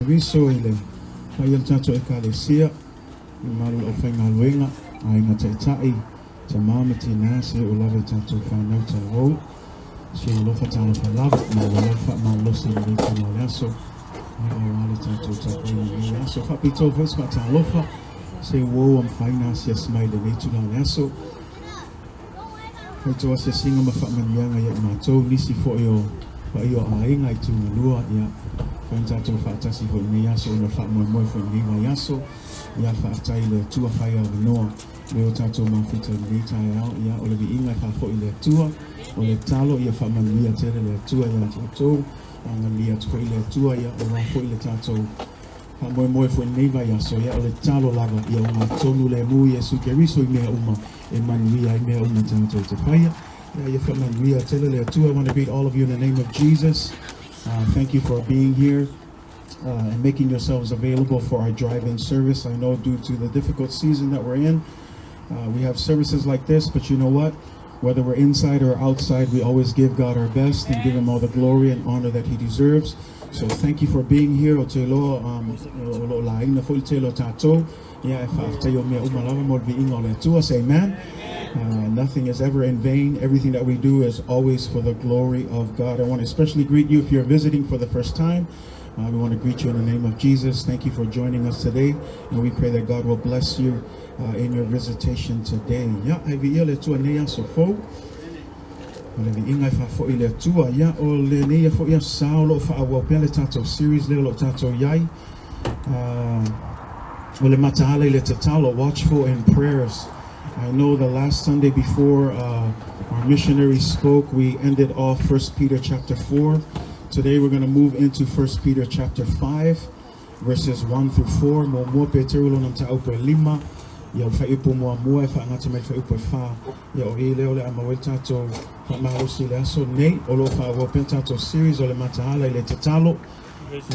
Keriso i le paia o le tatou Ekalesia, i le mamalu o le aufaigaluega, aiga taitai, tama ma tina, seia oo lava i tatou fanau talavou. Si ou alofa talofa lava, maua lava faamalolosi i lenei itula o le aso, ia aua le tatou tapuaiga i lenei aso. Faapitoa foi se faatalofa, se ua ua mafai ona asiasi mai i lenei itula o le aso. Faitau asiasiga ma faamanuiaga ia i matou, nisi foi o paia o aiga i Tugalua, ia fai ona tatou faatasi foi i lenei aso ona o le faamoemoe foi i lenei vaiaso. Ia faafetai i le Atua fai avanoa lea ua tatou mafuta i lenei taeao. Ia o le viiga e faafoi i le Atua, o le tatalo ia faamanuia tele le Atua ia tatou, agalelei atu foi le Atua ia aua foi le tatou faamoemoe foi i lenei vaiaso. Ia o le tatalo lava ia ogatotonu lemu Iesu Keriso i mea uma e manuia ai mea uma tatou te faia. Ia ia faamanuia tele le Atua. I want to greet all of you in the name of Jesus. Thank you for being here and making yourselves available for our drive-in service. I know due to the difficult season that we're in, we have services like this, but you know what? Whether we're inside or outside, we always give God our best and give Him all the glory and honor that He deserves. So thank you for being here. O te loa, o lo laina foi te lo tātou. Ia e faafetai o mea uma lava mo le viiga o le Atua. Say amen. Nothing is ever in vain. Everything that we do is always for the glory of God. I want to especially greet you if you're visiting for the first time. We want to greet you in the name of Jesus. Thank you for joining us today. And we pray that God will bless you in your visitation today. Ia, e viia le Atua i lenei aso fou. O le viiga e faafoi i le Atua. Ia, o lenei foi aso Sa o lo o faaauau pea le tatou series lea o lo o tatou iai. O le mataala i le tatalo, watchful in prayers. I know the last Sunday before our missionary spoke, we ended off 1 Peter chapter 4. Today we're going to move into 1 Peter chapter 5, verses 1 through 4. Muamua Peteru lona mataupu e 5. Ia o fuaiupu muamua e faagata mai fuaiupu e 4. Ia o i lea o le a maua ai tatou faamalosi i le aso nei. O lo o faaauau pea tatou series o le mataala i le tatalo.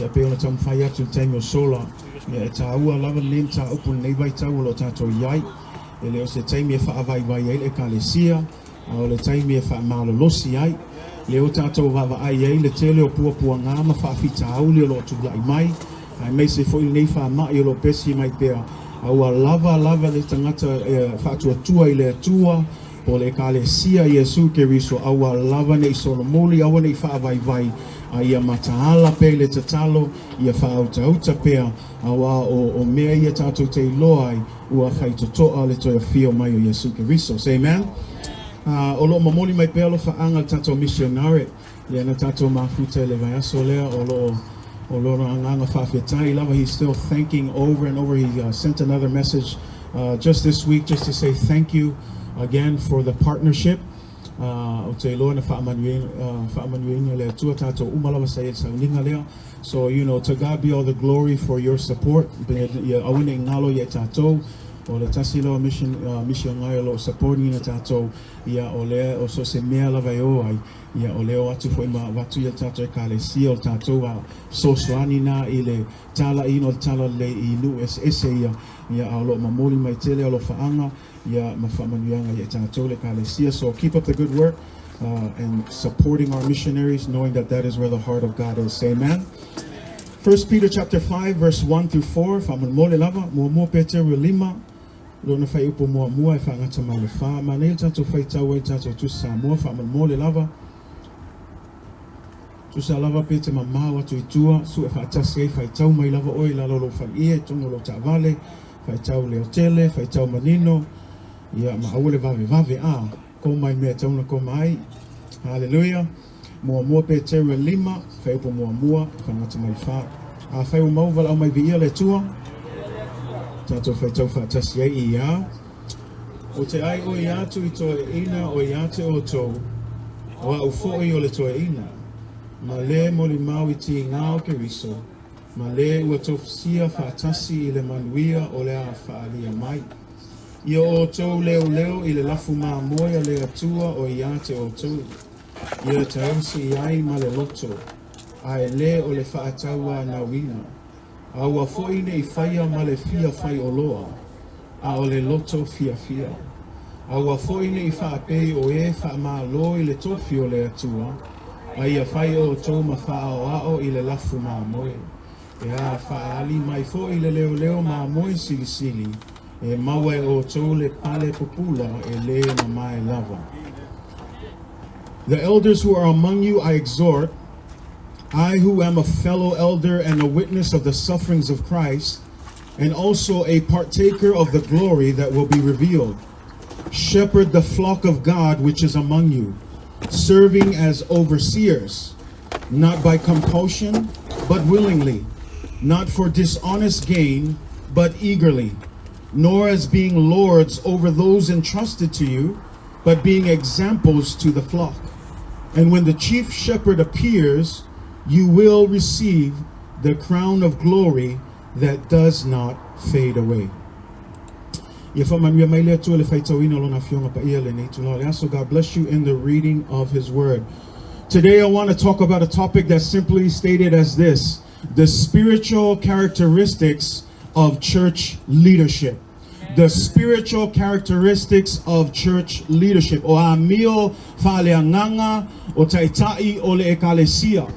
Ia pei ona taumafai atu i le taimi o sola. Ia e tāua lava lenei mataupu lenei vaitau o lo o tatou iai. E le o se taimi e faavaivai ai le ekalesia, a o le taimi e faamalolosi ai. Lea ua tatou vaavaai ai le tele o puapuaga ma faafitauli o lo o tulai mai, aemaise foi lenei faamai o lo o pesi mai pea. A ua lava lava le tagata e faatuatua i le Atua po o le ekalesia Iesu Keriso, a ua lava nei solomuli, aua nei faavaivai, a ia mataala pea i le tatalo, ia faautauta pea, aua o mea ia tatou te iloa ai ua faitotoa le toe afio mai o Iesu Keriso. Say amen. O lo o momoli mai pea alofaaga le tatou missionary ia na tatou mafuta i le vaiaso lea o lo o o lona agaga faafetai lava. He's still thanking over and over. He sent another message just this week just to say thank you again for the partnership. O te iloa na faamanuiaina le Atua tatou uma lava sa i ai le sauniga lea. So, to God be all the glory for your support. Ia aua nei galo ia i tatou. O le tasi lea o mission, missionary o lo o supporting ina tatou. Ia o lea o so se mea lava e o ai. Ia o lea o atu foi ma avatu ia tatou ekalesia o tatou a fesoasoani na i le talaiina o le talalelei i nuu eseese ia. Ia a o lo o momoli mai tele alofaaga ia ma faamanuiaga ia i tatou le ekalesia. So keep up the good work and supporting our missionaries, knowing that that is where the heart of God is. Say amen. 1 Peter chapter 5 verse 1 through 4, faamolemole lava, muamua Peteru 5, lona fuaiupu muamua e faagata mai le 4. Manaia le tatou faitau ai le tatou tusi Samoa, faamolemole lava. Tusa lava pe te mamao atu i tua, sue faatasi ai faitau mai lava oe i lalo o lou faleie, i totonu o lou taavale, faitau leotele, faitau manino, ia ma aua le vavevave a, koma i mea e tatau ona koma ai. Hallelujah. Muamua Peteru e 5, fuaiupu muamua, faagata mai le 4. Afai ua maua valaau mai viia le Atua, tatou faitau faatasi ai i ia. O te ai oi atu i toeaiina o ia te outou, o au foi o le toeaina, ma le molimau i tiga o Keriso, ma le ua tofusia faatasi i le manuia o le a faaalia mai. Ia outou leoleo i le lafu mamoe a le Atua o ia te outou. Ia tausi i ai ma le loto, a e le o le faatauanauina. A ua foi nei faia ma le fia faioloa, a o le loto fiafia. A ua foi nei faapei o e faamalo i le tofi o le Atua, a ia fai outou ma faaoao i le lafu mamoe. E a faaali mai foi le leoleo mamoe silisili, e maua e outou le pale pupula e le mamae lava. The elders who are among you I exhort, I who am a fellow elder and a witness of the sufferings of Christ, and also a partaker of the glory that will be revealed. Shepherd the flock of God which is among you, serving as overseers, not by compulsion, but willingly, not for dishonest gain, but eagerly, nor as being lords over those entrusted to you, but being examples to the flock. And when the chief shepherd appears, you will receive the crown of glory that does not fade away. Ia faamanuia mai le Atua i le faitauina o Lona Afioga Paia i lenei itula o le aso. God bless you in the reading of His Word. Today I want to talk about a topic that's simply stated as this the spiritual characteristics of church leadership. The spiritual characteristics of church leadership. O amio faaleagaga o taitai o le Ekalesia.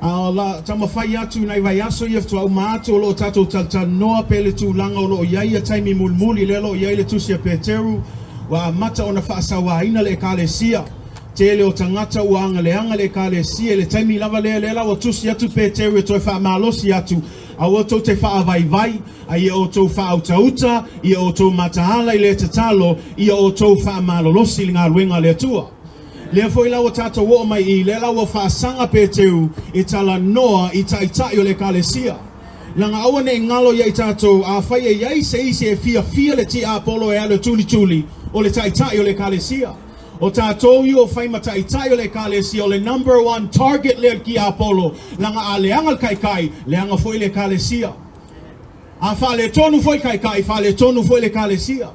A o la taumafai atu i nai vaiaso ia faatoa uma atu o lo o tatou talatalanoa pea i le tulaga o lo o i ai ia taimi mulimuli lea o lo o i ai le tusi a Peteru ua amata ona faasauaina le Ekalesia. Tele o tagata ua agaleaga le Ekalesia i le taimi lava lea lea la ua tusi atu Peteru e toe faamalosi atu aua tou te faavaivai a ia outou faautauta, ia outou mataala i le tatalo, ia outou faamalolosi i le galuega a le Atua. Lea foi la ua tatou oo mai i, lea la ua faasaga Peteru e talanoa i taitai o le Ekalesia. Leaga aua ne i galo ia i tatou, afai e i ai se isi e fiafia le tiapolo e alu e tulituli, o le taitai o le Ekalesia. O tatou i o fai ma taitai o le Ekalesia, o le number one target lea o le tiapolo, leaga a leaga le taitai, leaga foi le Ekalesia. A faaletonu foi le taitai, faaletonu foi le Ekalesia.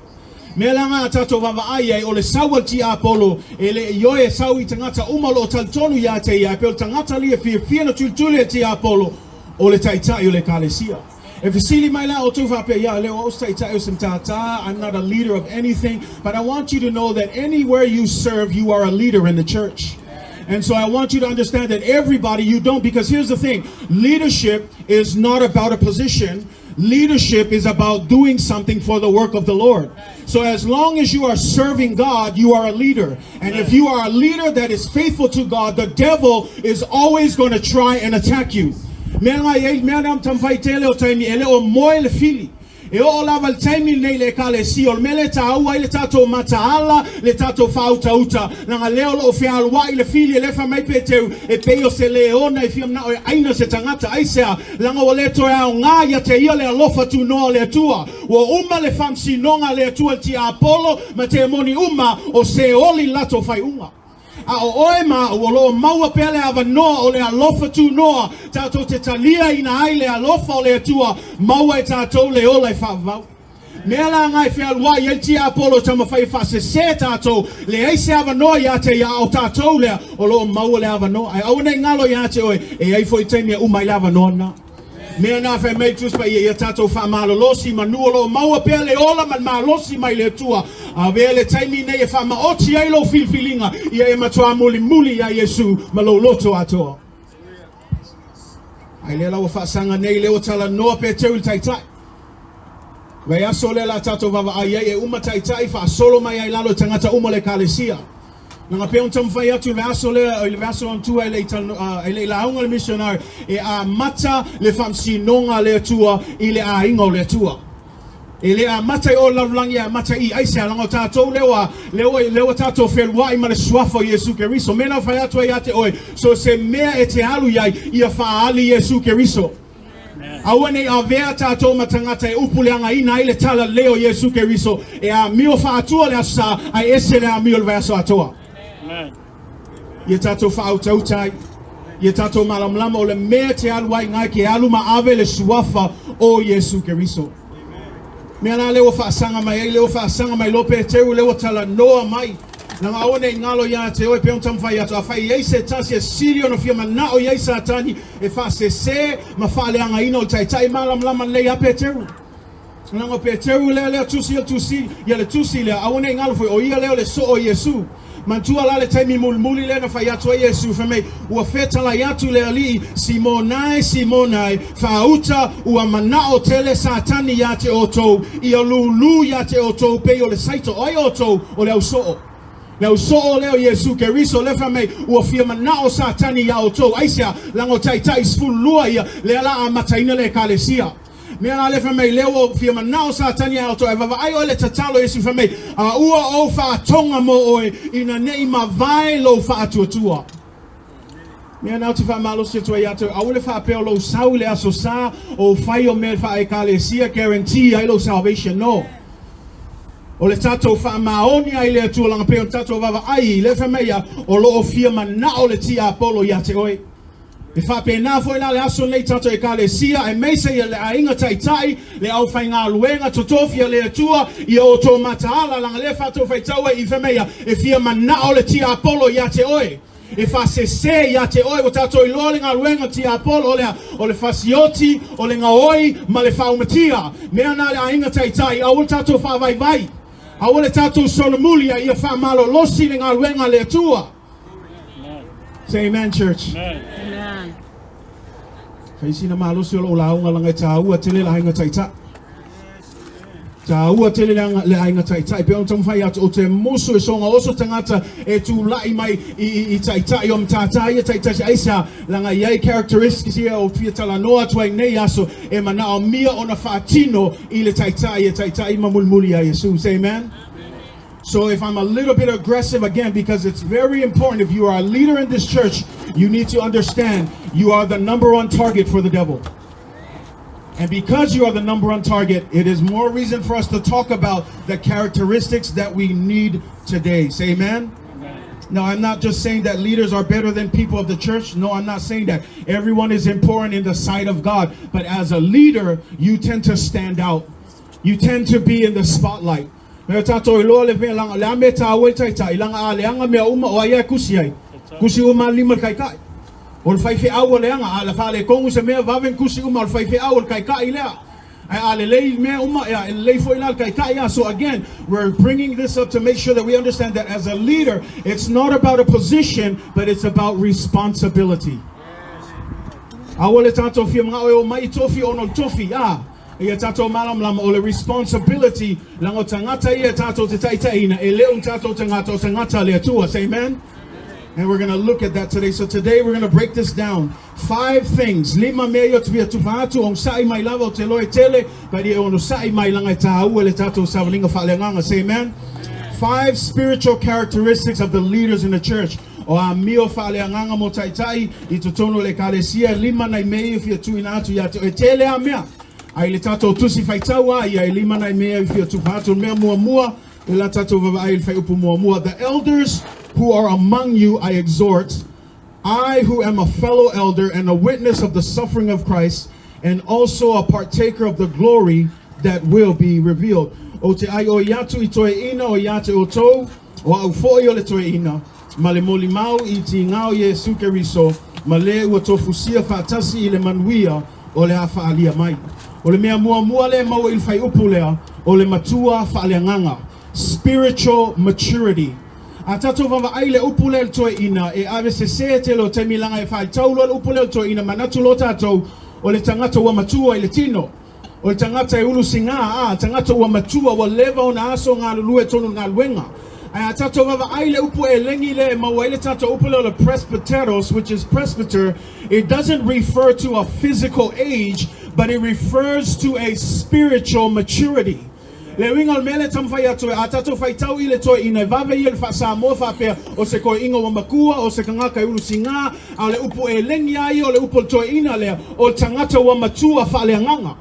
Mea la a tatou vaavaai i ai, o le sau a le tiapolo, e le ioe e sau i tagata uma o lo o talitonu ia te ia, e pei o le tagata alii e fiafia ona tulituli e le tiapolo, o le taitai o le Ekalesia. E fesili mai la outou faapea, ia, e le o au se taitai o se matata, I'm not a leader of anything, but I want you to know that anywhere you serve, you are a leader in the church. And so I want you to understand that everybody, you don't, because here's the thing, leadership is not about a position. Leadership is about doing something for the work of the Lord. So as long as you are serving God, you are a leader. And if you are a leader that is faithful to God, the devil is always going to try and attack you. Mea nga iai, mea na taumafai tele o taimi, e le o moe le fili. E oo lava i le taimi lenei i le Ekalesia, o le mea lea e taua ai le tatou mataala, le tatou faautauta, leaga lea o lo o fealuai le fili, e le fai mai Peteru, e pei o se leona e fia manao e aina se tagata, aisea? Leaga ua le toe aoga ia te ia le alofa tunoa o le Atua. Ua uma le faamasinoga a le Atua i le tiapolo ma temoni uma o Seoli i le latou faaiuga. A o oe ma au, o lo o maua pea le avanoa o le alofa tunoa tatou te taliaina ai le alofa o le Atua, maua e tatou le ola e faavavau. Mea la nga e fealuai ai le tiapolo e taumafai e faasese tatou, leai se avanoa ia te ia, a o tatou lea o lo o maua le avanoa. Ae aua ne i galo ia te oe, e i ai foi taimi e uma ai le avanoa lena. Mea na fai mai Tusi Paia ia tatou faamalolosi manu o lo o maua pea le ola ma le malosi mai le Atua. Avea le taimi nei e faamaoti ai lou filifiliga ia e matua mulimuli iā Iesu ma lou loto atoa. Ai lea la ua faasaga nei lea ua talanoa Peteru i le taitai. Vaiaso lea la tatou vaavaai ai e uma taitai faasolo mai ai lalo i tagata uma o le Ekalesia. Leaga pei ona taumafai atu i le vaiaso lea, i le vaiaso anatua e le i talanoa, e le i lauga le missionary, e amata le faamasinoga a le Atua i le aiga o le Atua. E le amata i o i le lalolagi, e amata i i. Aisea? Leaga o tatou lea ua, lea ua, lea ua tatou feluai ma le Suafa o Iesu Keriso. Mea na fai atu ai ia te oe, so o se mea e te alu i ai, ia faaali Iesu Keriso. Aua ne i avea tatou ma tagata e upu leagaina ai le talalelei o Iesu Keriso, e amio faatua le Aso Sa, ae ese le amio i le vaiaso atoa. Ia tatou faautauta ai, ia tatou malamalama o le mea te alu ai iga ke alu ma ave le Suafa o Iesu Keriso. Mea la lea ua faasaga mai ai, lea ua faasaga mai loa Peteru, lea ua talanoa mai. Leaga aua ne i galo ia te oe, pei ona taumafai atu, afai e i ai se tasi e sili ona fia manao i ai Satani e faasese ma faaleagaina o le taitai malamalama lelei ia Peteru. Leaga o Peteru lea lea tusi ia le tusi, ia le tusi lea, aua ne i galo foi, o ia lea o le soo o Iesu. Manatua la le taimi mulimuli lea na fai atu ai Iesu, fai mai, Ua fetalai atu le Alii, Simona e, Simona e, faauta ua manao tele Satani ia te outou, ia lūlū ia te outou pei o le saito. O ai outou? O le ausoo. Le ausoo lea o Iesu Keriso, lea fai mai, ua fia manao Satani ia outou. Aisea? Leaga o taitai 12 ia, lea la amataina le Ekalesia. Mea la lea fai mai, lea ua fia manao Satani ia outou, ae vaavaai oe le tatalo a Iesu fai mai, A ua ou faatoga mo oe, ina ne i mavae lou faatuatua. Mea na ou te faamalosi atu ai ia te oe, aua le faapea o lou sau i le Aso Sa, o ou fai o mea faa-Ekalesia, guarantee ai lou salvation. No. O le tatou faamaoni ai i le Atua, leaga pei ona tatou vaavaai, lea fai mai ia, o lo o fia manao le tiapolo ia te oe. E faapena foi la le aso lenei tatou Ekalesia, aemaise ia le aiga taitai, le aufaigaluega totofi a le Atua, ia outou mataala, leaga lea fatou faitau ai i fai mai ia, e fia manao le tiapolo ia te oe, e faasese ia te oe. Ua tatou iloa le galuega tiapolo o le a? O le fasioti, o le gaoi ma le faaumatia. Mea na le aiga taitai, aua le tatou faavaivai, aua le tatou solomuli, a ia faamalolosi le galuega a le Atua. Say amen, church. Amen. Fai sina malosi o lou lauga laga e tāua tele le aiga taitai. Tāua tele le aiga taitai. Pe ona taumafai atu o te musu e soga oso tagata e tulai mai i taitai o matata ia taitasi aisea laga i ai characteristics ia o fia talanoa atu ai nei aso e manaomia ona faatino i le taitai e taitai ma mulimuli ia Iesu. Say amen. So if I'm a little bit aggressive again, because it's very important, if you are a leader in this church, you need to understand you are the number one target for the devil. And because you are the number one target, it is more reason for us to talk about the characteristics that we need today. Say amen. Now, I'm not just saying that leaders are better than people of the church. No, I'm not saying that. Everyone is important in the sight of God. But as a leader, you tend to stand out. You tend to be in the spotlight. Mea tātou iloa le mea langa, le a mea tāua i taitai, langa a leaga mea uma o ai e kusi ai. Kusi uma lima le kaikai. O le faifeau o leaga, a le faalekongu se mea vave kusi uma o le faifeau o le kaikai lea. Ae a lelei mea uma, ia, e lelei foi la le kaikai a. So again, we're bringing this up to make sure that we understand that as a leader, it's not about a position, but it's about responsibility. Aua le tātou fia manga'o e o mai i tofi ona o le tofi, a. Ia tātou malamalama o le responsibility leaga o tagata ia tātou te taitaiina, e le o ni tātou tagata, o tagata a le Atua. Say amen. And we're going to look at that today. So today we're going to break this down. Five things. Lima mea ia o te fia tufa atu, onosa'i mai lava o te loe tele, but ia onosa'i mai laga e tāua le tātou savaliga faaleagaga. Say amen. Five spiritual characteristics of the leaders in the church. O amio faaleagaga mo taitai i totonu o le Ekalesia, lima nai mea ia fia tuuina atu ia te oe. E tele a mea. Ai le tātou tusi faitau a ia e lima nai mea i fia tufa atu. Mea muamua, le la tātou vaavaai i le fuaiupu muamua. The elders who are among you I exhort, I who am a fellow elder and a witness of the suffering of Christ, and also a partaker of the glory that will be revealed. O te ai o i atu i toeaina o ia te outou, o au foi o le toeaina, ma le molimau i tigā o Iesu Keriso, ma le ua tofusia faatasi i le manuia o le a faaalia mai. O le mea muamua lea e maua i le fuaiupu lea, o le matua faaleagaga, spiritual maturity. A tatou vaavaai le upu lea i le toeaina, e ave sesē tele o taimi laga e faitau loa le upu lea o le toeaina, manatu loa tatou o le tagata ua matua i le tino, o le tagata e ulu sigā, a, tagata ua matua, ua leva ona aso galulue tonu i le galuega. Ae a tatou vaavaai le upu elegi lea e maua ai le tatou upu lea o le presbyteros, which is presbyter, it doesn't refer to a physical age, but it refers to a spiritual maturity. Le uiga o le mea lea e taumafai atu e a tatou faitau i le toeaina e vave ia i le faa-Samoa faapea o se koeaina ua makua, o se tagata e ulu sigā, a o le upu elegi lava ia o le upu o le toeaina lea, o le tagata ua matua faaleagaga.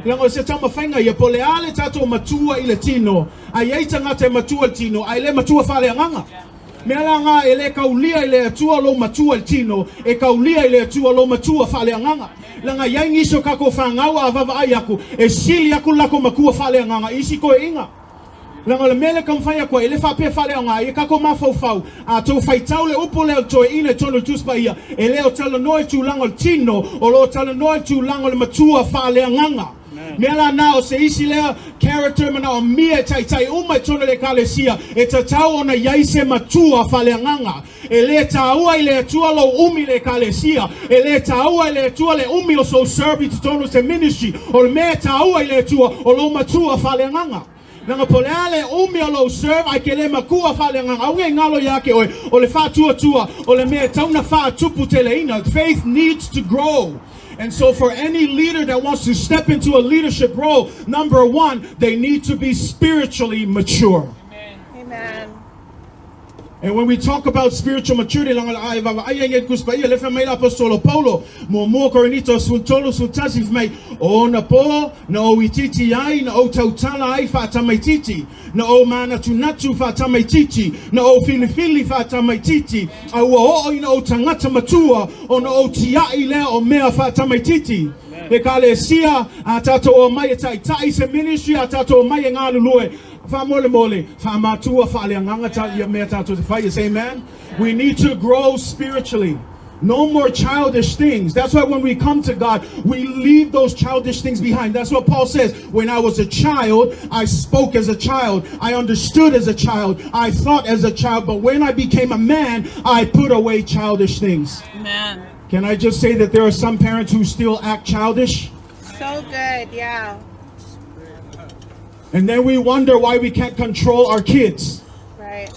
Leaga o se taumafaiga ia, po o le a le tatou matua i le tino, a i ai tagata e matua i le tino, ae le matua faaleagaga. Mea la ngā e le kaulia i le Atua lou matua i le tino, e kaulia i le Atua lou matua faaleagaga. Leaga i ai nisi o kakou fanau a vaavaai aku, e sili aku le lakou makua faaleagaga i isi toeaiina. Leaga o le mea lea e taumafai atu ai, e le faapea e faaleaoga ia tatou mafaufau, a outou faitau le upu lea o le toeaina i totonu o le Tusi Paia, e le o talanoa i le tulaga o le tino, o lo o talanoa i le tulaga o le matua faaleagaga. Mea la na o se isi lea character manaomia e taitai uma i totonu o le Ekalesia, e tatau ona i ai se matua faaleagaga. E le taua i le Atua lou umi i le Ekalesia, e le taua i le Atua le umi o sou serve i totonu o se ministry, o le mea e taua i le Atua, o lou matua faaleagaga. Leaga po o le a le umi o lou serve ae ke le matua faaleagaga, aua ne i galo ia te oe, o le faatuatua, o le mea e tatau ona faatuputeleina. Faith needs to grow. And so for any leader that wants to step into a leadership role, number one, they need to be spiritually mature. Amen. And when we talk about spiritual maturity, leaga a e vaavaai ai le Tusi Paia, le fai mai le Aposetolo Paulo, muamua Korinito 13, 11, fai mai, o ona pō, na ou itiiti ai, na ou tautala ai faatamaitiiti, na ou manatunatu faatamaitiiti, na ou filifili faatamaitiiti, a ua oo ina ou tagata matua, ona ou tiai lea o mea faatamaitiiti. Ekalesia, a tatou omai e taitai se ministry, a tatou omai e galulue, faamolemole, faamatua faaleagaga ta ia mea tatou te fai. Say amen. We need to grow spiritually. No more childish things. That's why when we come to God, we leave those childish things behind. That's what Paul says. When I was a child, I spoke as a child. I understood as a child. I thought as a child. But when I became a man, I put away childish things. Amen. Can I just say that there are some parents who still act childish? So good. Yeah. And then we wonder why we can't control our kids. Right.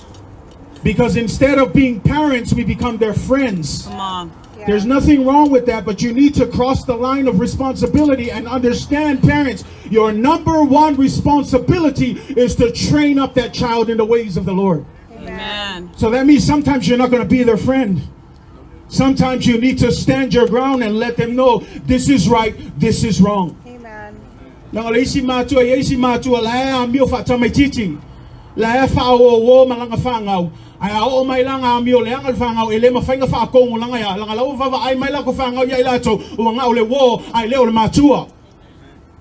Because instead of being parents, we become their friends. Come on. Yeah. There's nothing wrong with that, but you need to cross the line of responsibility and understand, parents, your number one responsibility is to train up that child in the ways of the Lord. Amen. So that means sometimes you're not going to be their friend. Sometimes you need to stand your ground and let them know this is right, this is wrong. Amen. Leaga o le isi matua, e i ai isi matua la e amio faatamaitiiti, la e faaoōō ma lana fanau, ae a oo mai la ona amio leaga le fanau, e le mafai ona faatonu leaga ia, leaga la ua vaavaai mai latou fanau ia i latou, ua na o le uō ae le o le matua.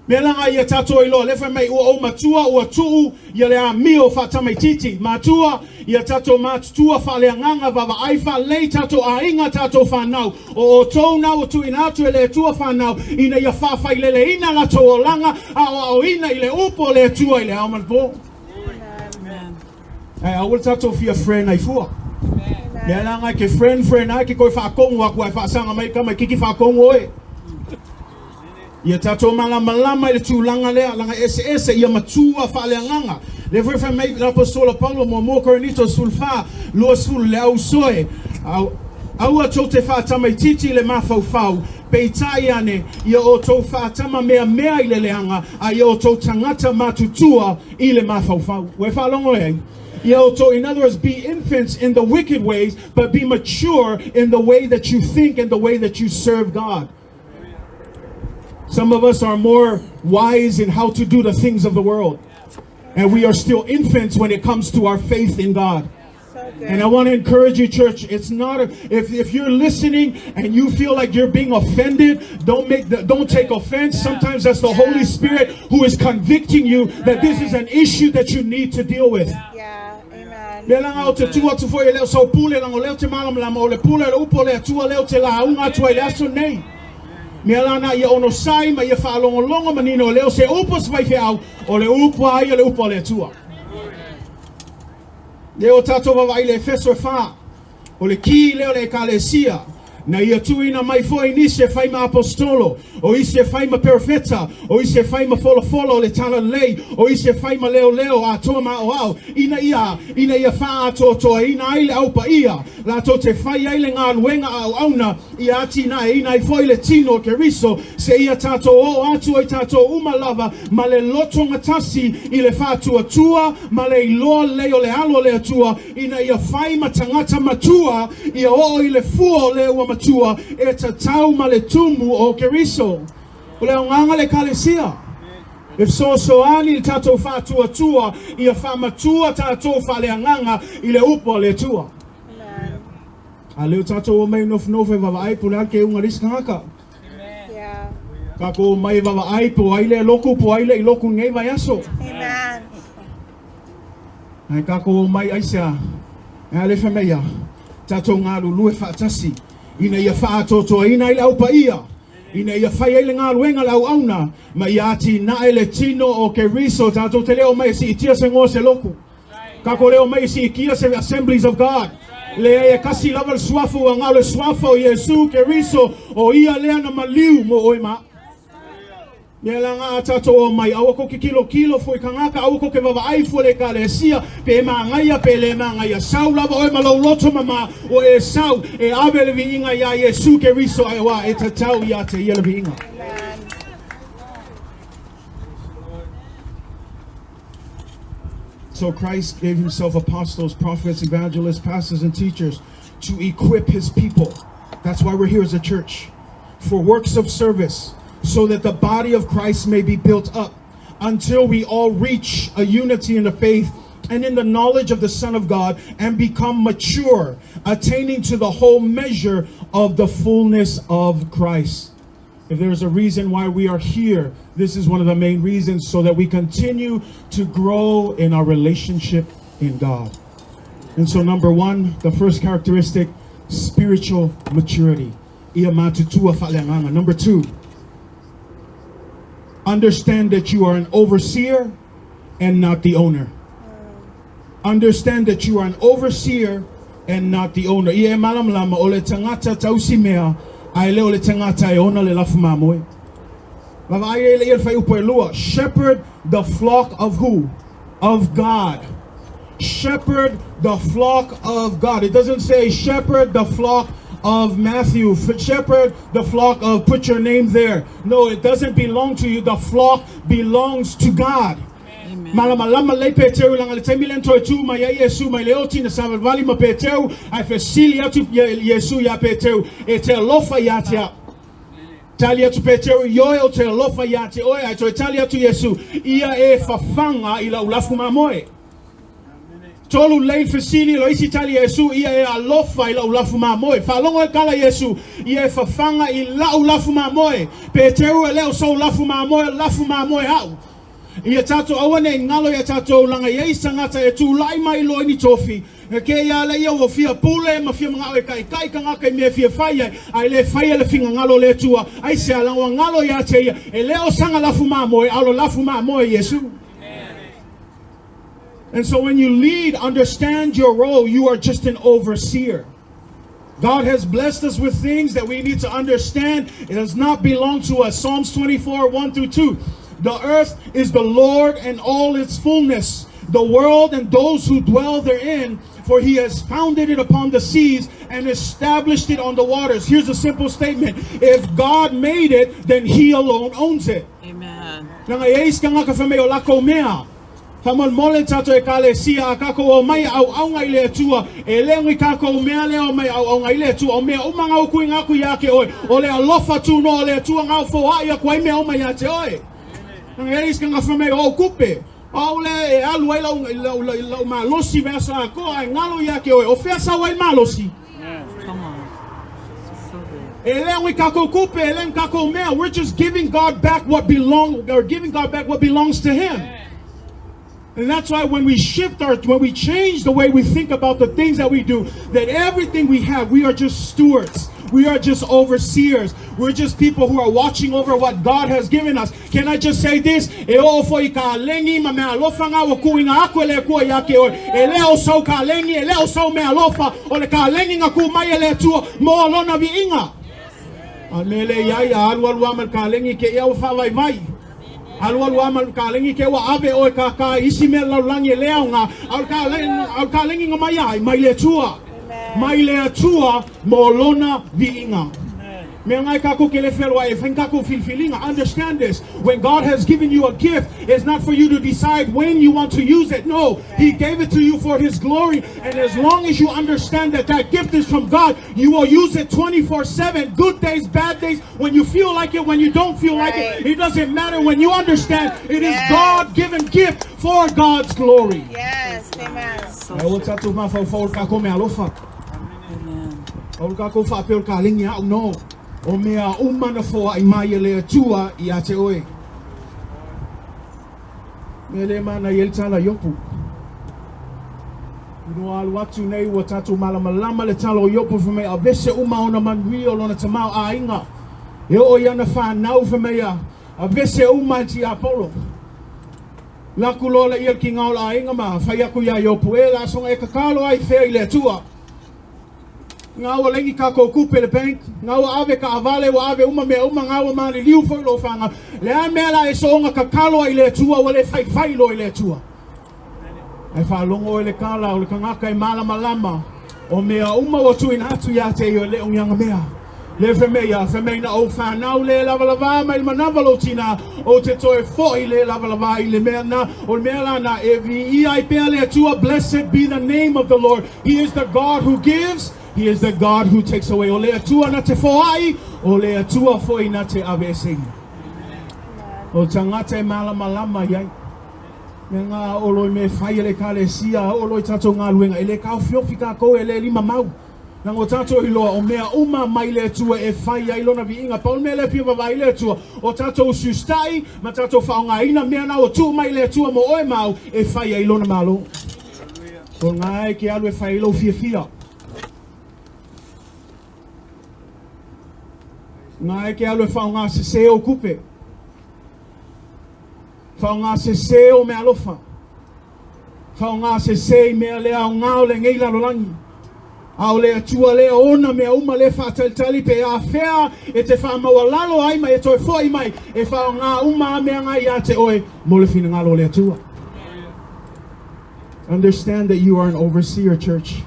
Mea la ia tatou iloa, lea fai mai ua ou matua ua tuu ia le amio faatamaitiiti. Matua, ia tatou matutua faaleagaga vaavaai faalelei tatou aiga tatou fanau. O outou na ua tuuina atu e le Atua fanau, ina ia faafaileleina latou olaga, aoaoina i le upu o le Atua i le ao ma le pō. Amen. Ae aua le tatou fia friend ai fua. Mea la e ke friend friend ai ke koe faakogu aku ai faasaga mai kama kiki faakogu oe. Ia tatou malamalama i le tulaga lea, leaga eseese ia matua faaleagaga. Lea foi fai mai le Aposetolo Paulo muamua Korinito 14, 20, le au uso e, aua tou te faatamaitiiti i le mafaufau, peitai ane, ia outou faatamameamea i le leaga, a ia outou tagata matutua i le mafaufau. Ua e faalogo e ai? Ia outou, in other words, be infants in the wicked ways, but be mature in the way that you think and the way that you serve God. Some of us are more wise in how to do the things of the world. And we are still infants when it comes to our faith in God. So good. And I want to encourage you, church. It's not a, if you're listening and you feel like you're being offended, don't take offense. Sometimes that's the Holy Spirit who is convicting you that this is an issue that you need to deal with. Yeah. Amen. Mea la ou te tu atu foi e le o sau pule leaga o lea ou te malamalama o le pule o le upu o le Atua lea ou te lauga atu ai le aso nei. Mea la na ia onosai ma ia faalogologo manino e le o se upu a se faifeau, o le upu a ia le upu a le Atua. Lea o tatou vaavaai i le Efeso e 4, o le ki lea o le Ekalesia, na ia tuuina mai foi nisi e fai ma aposetolo, o isi e fai ma perofeta, o isi e fai ma folafola o le talalelei, o isi e fai ma leoleo atoa ma aoao, ina ia faaatoatoaina ai le aupaia, latou te fai ai le galuega a auauna, ia atinaeina ai foi le tino o Keriso, seia tatou oo atu ai tatou uma lava ma le lotogatasi i le faatuatua ma le iloa lelei o le alo o le Atua, ina ia fai ma tagata matua, ia oo i le fua o le ua matua, e tatau ma le tumu o Keriso. O le aogaga le Ekalesia. E fesoasoani le tatou faatuatua, ia faamatua tatou faaleagaga i le upu a le Atua. Amen. A lea o tatou omai nofonofo e vaavaai po o le a le keuga a le isi tagata. Yeah. Tatou omai e vaavaai po o ai lea loku po o ai lea i loku lenei vaiaso. Amen. Ae kākou omai aisea, e a le fai mai ia, tatou galulue faatasi, ina ia faaatoatoaina ai le Au Paia, ina ia fai ai le galuega a le auauna, ma ia atinae le tino o Keriso. Tatou te le omai e siitia se igoa o se lotu. Tatou le omai e siitia se Assemblies of God. Leai, e kasi lava le suafa ua galo, le suafa o Iesu Keriso, o ia lea na maliu mo oe ma a'u. Mea la ga a tatou omai, aua kou ke kilokilo fua i kagaka, aua kou ke vavaai fua i le ekalesia, pe magaia pe le magaia, sau lava oe ma lou loto mama, ua e sau e ave le viiga iā Iesu Keriso, ae ua e tatau ia te ia le viiga. Amen. So Christ gave himself apostles, prophets, evangelists, pastors, and teachers to equip his people. That's why we're here as a church. For works of service, so that the body of Christ may be built up until we all reach a unity in the faith and in the knowledge of the Son of God and become mature, attaining to the whole measure of the fullness of Christ. If there's a reason why we are here, this is one of the main reasons, so that we continue to grow in our relationship in God. And so, number one, the first characteristic, spiritual maturity. Ia matutua faaleagaga. Number two, understand that you are an overseer and not the owner. Understand that you are an overseer and not the owner. Ia e malamalama o le tagata tausi mea, ae le o le tagata e ona le lafu mamoe. Vaavaai ai le ia le fuaiupu e lua. Shepherd the flock of who? Of God. Shepherd the flock of God. It doesn't say shepherd the flock of Matthew. Shepherd the flock of, put your name there. No, it doesn't belong to you. The flock belongs to God. Amen. Malamalama lelei Peteru leaga le taimi lea na toe tu mai ai Iesu mai le oti na savalivali ma Peteru ae fesili atu Iesu iā Peteru e te alofa iā te a'u. Tali atu Peteru, Ioe ou te alofa iā te oe, ae toe tali atu Iesu, Ia e fafaga i la'u lafu mamoe. Tolu lei fesili lo isi tali a Iesu, Ia e alofa i la'u lafu mamoe. Faalogo e kala Iesu, Ia e fafaga i la'u lafu mamoe. Peteru e le o sou lafu mamoe, o lafu mamoe a'u. Ia tatou aua nei galo ia tatou laga iai tagata e tulai mai loa i ni tofi. E ke ia le ia ua fia pule ma fia mana'o e kaikai kagaka i mea e fia fai ai, a e le faia le fingagalo o le Atua. Aisea laga ua galo ia te ia, e le o saga lafu mamoe, a o le lafu mamoe Iesu. And so when you lead, understand your role. You are just an overseer. God has blessed us with things that we need to understand. It does not belong to us. Psalms 24, 1 through 2. The earth is the Lord and all its fullness, the world and those who dwell therein, for he has founded it upon the seas and established it on the waters. Here's a simple statement. If God made it, then he alone owns it. Amen. Leaga e iai isi kagaka fai mai o lakou mea. Faamolemole tatou Ekalesia a kakou omai auauna i le Atua, e le ui kakou mea lea omai auauna i le Atua, o mea uma gau kuiga aku ia te oe, o le alofa tunoa o le Atua gau foai aku ai mea uma ia te oe. Leaga e iai isi kagaka fai mai o ou kupe, o au lea e alu ai lau, lau, lau, lau malosi vaiaso atoa, ae galo ia te oe, o fea sau ai malosi? Come on. So good. E le ui kakou kupe, e le ui kakou mea. We're just giving God back what belong, or giving God back what belongs to Him. And that's why when we shift our, when we change the way we think about the things that we do, that everything we have, we are just stewards. We are just overseers. We're just people who are watching over what God has given us. Can I just say this? E oo foi i ka legi ma mea alofa nga ua kuiga aku e le Atua ia te oe. E le o sou kalegi, e le o sou mea alofa, o le kalegi na ku mai e le Atua mo lona viiga. A me le ia ia alualu a ma le kalegi ke ia ua faavaivai. Alualu a ma le kalegi ke ua ave oe kaka i isi mea lalolagi e le aoga, a o le kalegi, a o le kalegi na mai ai, mai le Atua. Mai le Atua mo lona viiga. Mea ngai kakou ke le fealoai e fai ni kakou filifiliga. Understand this, when God has given you a gift, it's not for you to decide when you want to use it. No, He gave it to you for His glory. And as long as you understand that that gift is from God, you will use it 24/7. Good days, bad days, when you feel like it, when you don't feel like it. Right. It doesn't matter. When you understand, it is Yes. God-given gift for God's glory. Yes. Amen. So Ae ua good. tatou mafaufau o le kakou mealofa. Amen. O le kakou faapea o le kalegi a'u no. O mea uma na foa'i mai e le Atua ia te oe. Mea le manaia ai le tala Iopu. Ina ua alu atu nei ua tatou malamalama le tala o Iopo fai mai avese uma ona manuia o lona tamaoaiga e oo i ana fanau fai mai a avese uma e le tiapolo. Laku loa lea le kiga o le aiga ma fai atu iā Iopo, E la soga e tatalo ai fea i le Atua. Ngā ua lengi kākou kupe le bank, ngā ua ave taavale, ua ave uma mea uma, ngā ua maliliu foi lou fanau. Le a mea la e soona tatalo ai i le Atua ua le faifai loa i le Atua. Ae faalogo oe le tala o le tagata e malamalama o mea uma ua tuuina atu ia te ia e le o ni agamea. Le fai mai ia, fai mai na ou fanau le lavalava mai le manava lou tinā, ou te toe foi le lavalava i le mea na, o le mea la na e viia ai pea le Atua, Blessed be the name of the Lord, He is the God who gives, He is the God who takes away. O le Atua na te foai, o le Atua foi na te aveeseina. O tagata e malamalama i ai. Me ngā olo i me whai e le ekalesia, olo i tātou galuega, e le taofiofi kākou e le lima mau. Leaga o tātou iloa, o mea uma mai le Atua e fai ai lona viiga. Pau le mea lea e fia vaavaai le Atua, o tātou usiusitai ma tātou faaaogaina mea na ua tuu mai le Atua mo oe ma au e fai ai lona Malo. O ngā e ke alu e fai ai lou fiafia. Ngā e ke alu e faaaoga sesē ou kupe. Faaaoga sesē o meaalofa. Faaaoga sesē i mea le aoga o lenei lalolagi. A o le Atua lea ona mea uma lea faatalitali pe afea e te faamaualalo ai ma e toe foi mai e faaaoga uma a mea nga ia te oe mo le finagalo o le Atua. Understand that you are an overseer, church,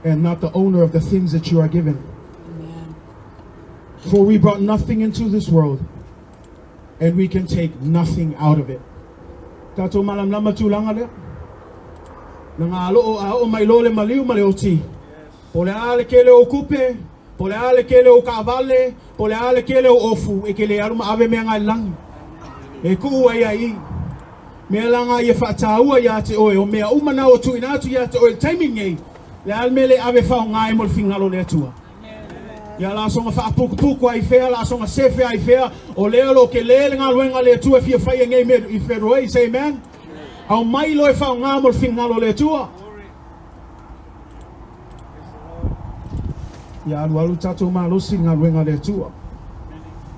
and not the owner of the things that you are given. Amen. For we brought nothing into this world, and we can take nothing out of it. Tatou malamalama tulaga lea. Na ngā loo a oo mai loa le maliu ma le oti. Po le a le kele o kupe, po le a le kele o kaavale, po le a le kele o ofu, e ke le alu ma ave mea ngai langi. E kuu ai ai i. Mea la ngā ia whaataua ia te oe, o mea uma na o tuuina atu ia te oe le taimi nei, le a le mea le ave faaaoga ai mo le finagalo o le Atua. Ia la soga faapukupuku ai fea, la soga sefe ai fea, o lea lo ke le le galuega le Atua e fia faia nei mea i February, say amen. Aumai loa e faaaoga mo le finagalo o le Atua. Ia alualu tatou malosi i le galuega a le Atua.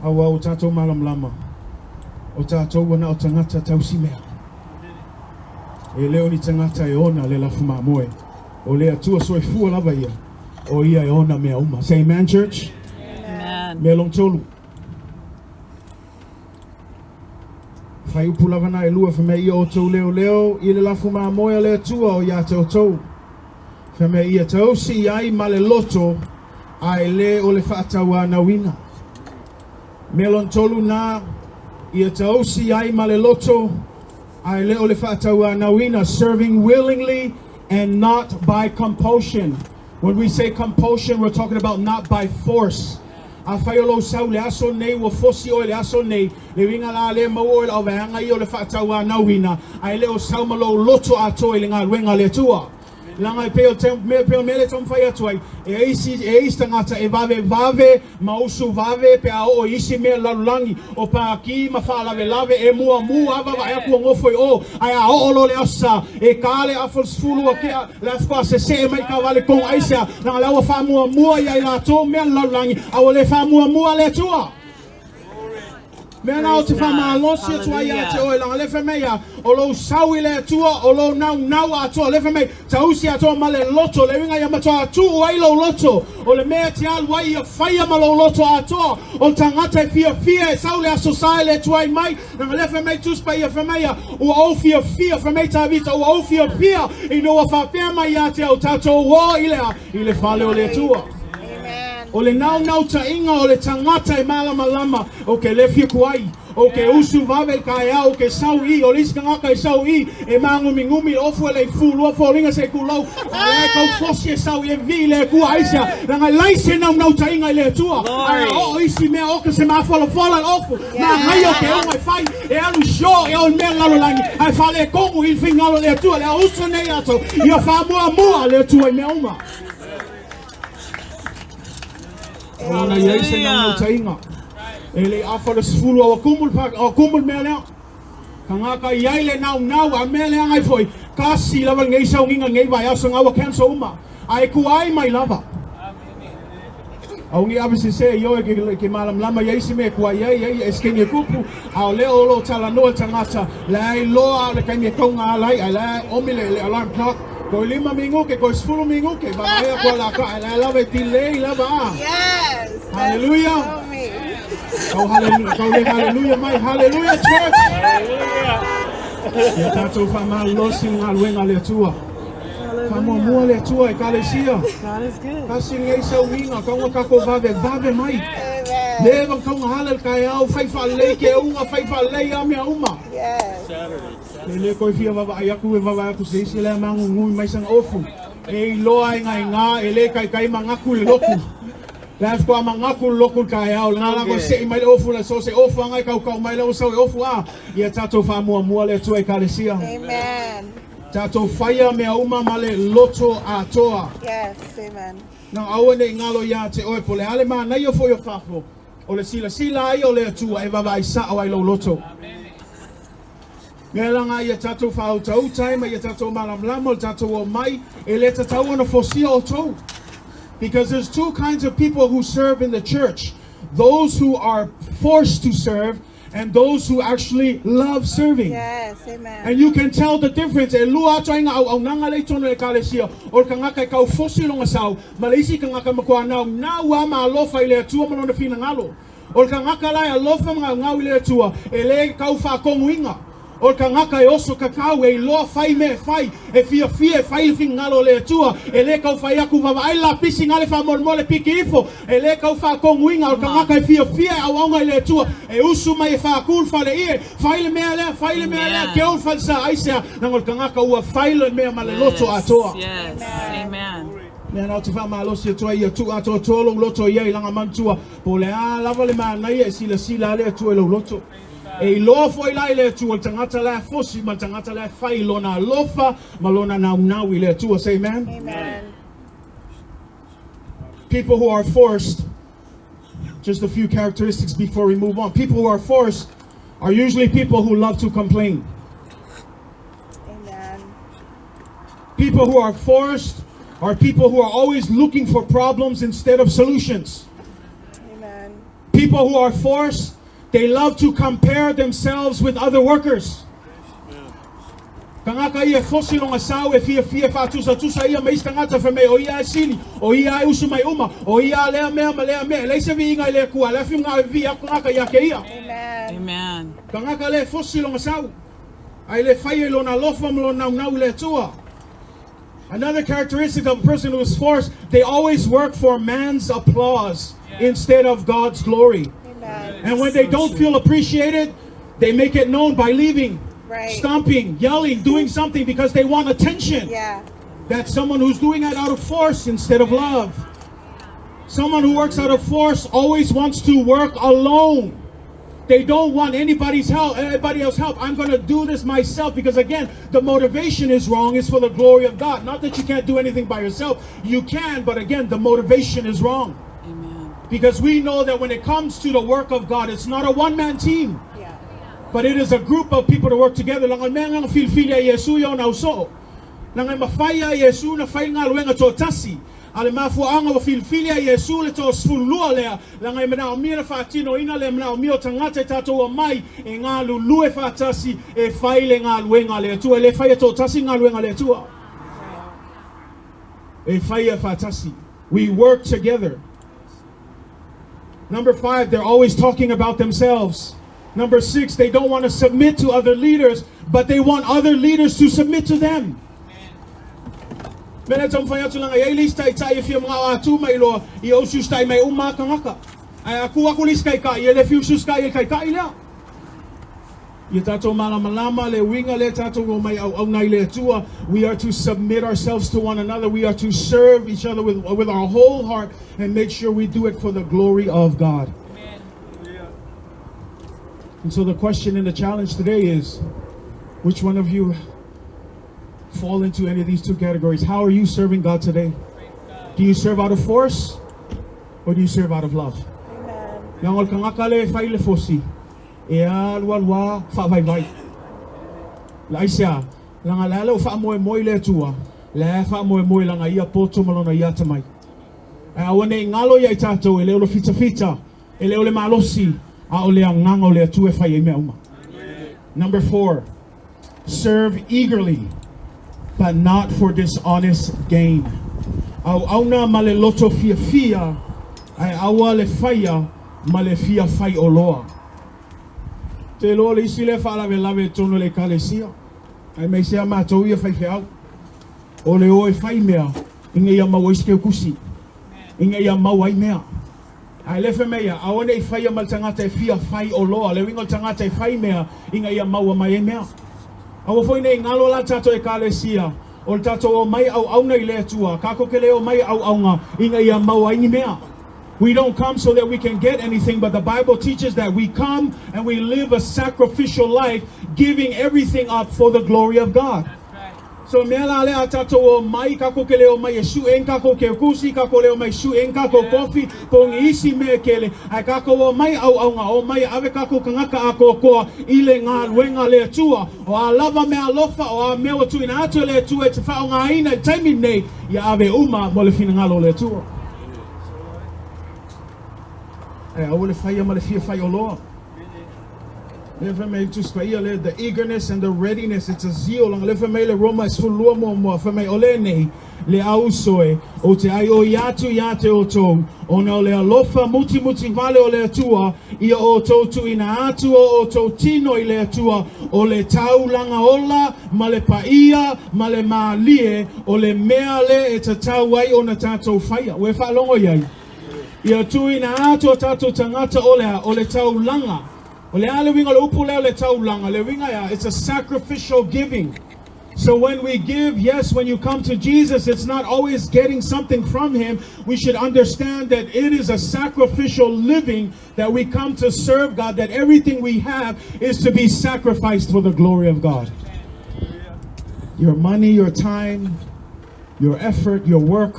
Auā ua tatou malamalama, o tatou ua na o tagata tausi mea. E le o ni tagata e ona le lafu mamoe. O le Atua soifua lava ia, o ia e ona mea uma. Say amen, church. Amen. Mea lona tolu. Fai upu lava na e lua, fai mai ia outou leoleo i le lafu mamoe a le Atua o ia te outou. Fai mai ia tausi ai ma le loto, a e le o le faatauanauina. Mea lona tolu na, ia tausi ai ma le loto, a e le o le faatauanauina, serving willingly and not by compulsion. When we say compulsion, we're talking about not by force. Afai o lou sau le aso nei, ua fosi oe le aso nei, le uiga la lea maua oe i le auvaega ia o le faatauanauina, ae le o sau ma lou loto atoa i le galuega a le Atua. Leaga e pei o te mea, pei o le mea lea e taumafai atu ai, e isi, e isi tagata e vavevave ma usu vave pe a oo i isi mea lalolagi, o pākī ma faalavelave, e muamua lava vaai atu ua nofo i o, ae a oo loa le Aso Sa, e ta le afa o le 10 ua tea, le a faatoa sesee mai le taavale tonu aisea, leaga la ua faamuamua ia i latou mea lalolagi, a ua le faamuamua le Atua. Mea na o te Praise God. faamalosi atu ai ia te Hallelujah. oe, leaga le fai mai ia, o lou sau i le Atua, o lou naunau atoa, le fai mai, tausi atoa ma le loto, le uiga ia matua tuu ai lou loto, o le mea e te alu ai ia faia ma lou loto atoa, o le tagata e fiafia e sau le Aso Sa e le tuai mai, leaga lea fai mai Tusi Paia, fai mai ia, ua ou fiafia, fai mai Tavita, ua ou fiafia, ina ua faapea mai ia te au, tatou o i le a, i le fale o le Atua. Amen. O le naunautaiga o le tagata e malamalama, o ke le fia kuai, o ke usu vave i le taeao, o ke sau i, o le isi tagata e sau i, e māgumigumi le ofu e le i fulua foliga se i tulou, a o la e tau fosi e sau i e vii i le Atua aisea, leaga e leai se naunautaiga i le Atua, ae a Glory. oo isi mea oka se mafolafola le ofu, manaia o ke auga e fai, e alu sure e o le mea lalolagi, ae faaletonu i le finagalo o le Atua, le a usu nei aso, ia faamuamua le Atua i mea uma. Ona i ai se Hallelujah. naunautaiga. E le i afa le 10 a ua tumu le pa, ua tumu le mea lea. Tagata i ai le naunau, a mea leaga ai foi, Kasi lava lenei sauniga lenei vaiaso na ua cancel uma. Ae kuai mai lava. Aua ne i ave sese i oe e ke malamalama i ai isi mea e kuai ai, ai e se taimi e tupu, a o lea o lo o talanoa le tagata, la e iloa o le taimi e tauga ala ai, ae la e omi le alarm clock, toe 5 minute, toe 10 minute, vaavaai atu a la ka, ae la e lava e delay lava a. Yes. That's Hallelujah. so me. Tau hallelujah, tau le hallelujah mai, hallelujah church. Ia tatou faamalolosi i le galuega a le Atua. Faamuamua le Atua Ekalesia. God is good. Tasi lenei sauniga, tau ina tatou vavevave mai. Amen. Leva ona tauga hala i le taeao, fai faalelei keuga, fai faalelei a mea uma. Yes. E le toe fia vaavaai atu e vaavaai atu se isi lea magugui mai sana ofu. E iloa e gaiga e le taitai manatu i le lotu. La e faatoa manatu le lotu i le taeao, lena la toe sei mai le ofu le aso, se ofu lava e tautau mai lea ua sau e ofu a. Ia tatou faamuamua le Atua Ekalesia. Amen. Tatou faia mea uma ma le loto atoa. Yes. Amen. Na aua ne i galo iā te oe po o le a le manaia foi o fafo, o le silasila ai o le Atua e vaavaai sa'o ai lou loto. Mea laga ia tatou faautauta ai ma ia tatou malamalama o le tatou omai, e le tatau ona fosia outou. Because there's two kinds of people who serve in the church, those who are forced to serve and those who actually love serving. Yes. Amen. And you can tell the difference. E lua atu ai ngā auaunaga lea i totonu o le Ekalesia, o le tagata e tau fosi lona sao, ma le isi tagata e matua naunau lava ma alofa i le Atua ma lona finagalo. O le tagata la e alofa ma naunau i le Atua, e le tau faatonuina. O le tagata e oso kakau, e iloa fai mea e fai, e fiafia e fai le finagalo o le Atua, e le tau fai atu vaavaai le lapisi gale faamolemole piki ifo, e le tau faatonuina. O le tagata e fiafia e auauna i le Atua, e usu mai e faatu le faleie, fai le mea lea, fai le mea lea, Amen. keu le falesa, aisea, leaga o le tagata ua fai le mea ma le loto Yes. atoa. Yes. Amen. Mea na ou te faamalosi atu ai ia tuu atoatoa lou loto i ai laga manatua, po o le a lava le manaia e silasila a le Atua i lou loto. E iloa foi la i le Atua le tagata la e fosi ma le tagata la e fai i lona alofa ma lona naunau i le Atua. Say amen. Amen. People who are forced, just a few characteristics before we move on. People who are forced are usually people who love to complain. Amen. People who are forced are people who are always looking for problems instead of solutions. Amen. People who are forced, they love to compare themselves with other workers. Tagata ia e fosi lona sao e fiafia e faatusatusa ia ma isi tagata fai mai o ia e sili, o ia e usu mai uma, o ia lea mea ma lea mea. E leai se viiga i le Atua, le afi mga e vivii atu tagata ia te ia. Amen. Amen. Tagata lea e fosi lona sao, ae le faia i lona alofa ma lona naunau i le Atua. Another characteristic of a person who is forced, they always work for man's applause instead of God's glory. Amen. And when they don't feel appreciated, they make it known by leaving, Right. stomping, yelling, doing something because they want attention. Yeah. That's someone who's doing it out of force instead of love. Someone who works out of force always wants to work alone. They don't want anybody's help, anybody else's help. I'm going to do this myself because again, the motivation is wrong. It's for the glory of God. Not that you can't do anything by yourself. You can, but again, the motivation is wrong. Amen. Because we know that when it comes to the work of God, it's not a one-man team. Yeah. But it is a group of people to work together. Laga mea nga filifili a Iesu ia ona ausoo. Laga e mafai a Iesu na fai galuega toatasi. A le mafuaaga ua filifili a Iesu le 32 lea. Laga e manaomia le faatinoina le manaomia o tagata e tatou omai e galulue faatasi e fai le galuega a le Atua. E le faia toatasi le galuega a le Atua. E faia faatasi. We work together. Number 5, they're always talking about themselves. Number 6, they don't want to submit to other leaders, but they want other leaders to submit to them. Mea lea taumafai atu laga e i ai le isi taitai e fia manao a tu mai loa ia usi-usitai mai uma lava tagata. Ae a tu atu le isi taitai, e le fia usi-usitai i le taitai lea. Ia tatou malamalama le uiga lea tatou omai auauna i le Atua. We are to submit ourselves to one another. We are to serve each other with our whole heart and make sure we do it for the glory of God. And so the question and the challenge today is, which one of you fall into any of these two categories? How are you serving God today? Do you serve out of force or do you serve out of love? Amen. Leaga o le tagata lea e fai le fosi, e alu alu lava faavaivai. Aisea, Leaga le a le o faamoemoe i le Atua, lea e faamoemoe i lana ia poto ma lona ia atamai. Ae aua ne i galo ia i tatou, e le o le fitafita, e le o le malosi, a o le agaga o le Atua e fai ai mea uma. Number 4, serve eagerly, but not for dishonest gain. Auauna ma le loto fiafia, ae aua le faia ma le fia fai oloa. Te iloa le isi lea faalavelave i totonu o le ekalesia, aemaise lava matou ia faifeau, o le o e fai mea ina ia maua ai se teutusi, ina ia maua ai mea. Ae le fai mai ia, aua ne i faia ma le tagata e fia fai oloa, le uiga o le tagata e fai mea ina ia maua mai ai mea. Aua foi ne i galo la tatou ekalesia, o le tatou omai auauna i le Atua, tatou te le omai auauna ina ia maua ai ni mea. We don't come so that we can get anything, but the Bible teaches that we come and we live a sacrificial life, giving everything up for the glory of God. So mea la lea a tatou omai, tatou ke le omai e suʻe ni tatou keukusi, tatou le omai suʻe ni tatou kofi, po o ni isi mea e kele, ae tatou omai auauna, omai e ave tatou tagata atoatoa i le galuega a le Atua. O a lava mea alofa, o a mea ua tuuina atu e le Atua e te faaaogaina i le taimi lenei, ia ave uma mo le finagalo o le Atua. Ae aua le faia ma le fia fai oloa. Lea fai mai Tusi Paia lea, the eagerness and the readiness, it's a zeal. Langa lea fai mai le Roma e 12 muamua, fai mai o lenei, le auso e, ou te aioi atu ia te outou, ona o le alofa mutimuti vale o le Atua, ia outou tuuina atu o outou tino i le Atua, o le taulaga ola ma le paia ma le mālie, o le mea lea e tatau ai ona tatou faia. Ua e faalogo i ai? Ia tuuina atu o tatou tagata o le a? O le taulaga. O le a le uiga o le upu lea o le taulaga? Le uiga e a? It's a sacrificial giving. So when we give, yes, when you come to Jesus, it's not always getting something from him. We should understand that it is a sacrificial living that we come to serve God, that everything we have is to be sacrificed for the glory of God. Your money, your time, your effort, your work.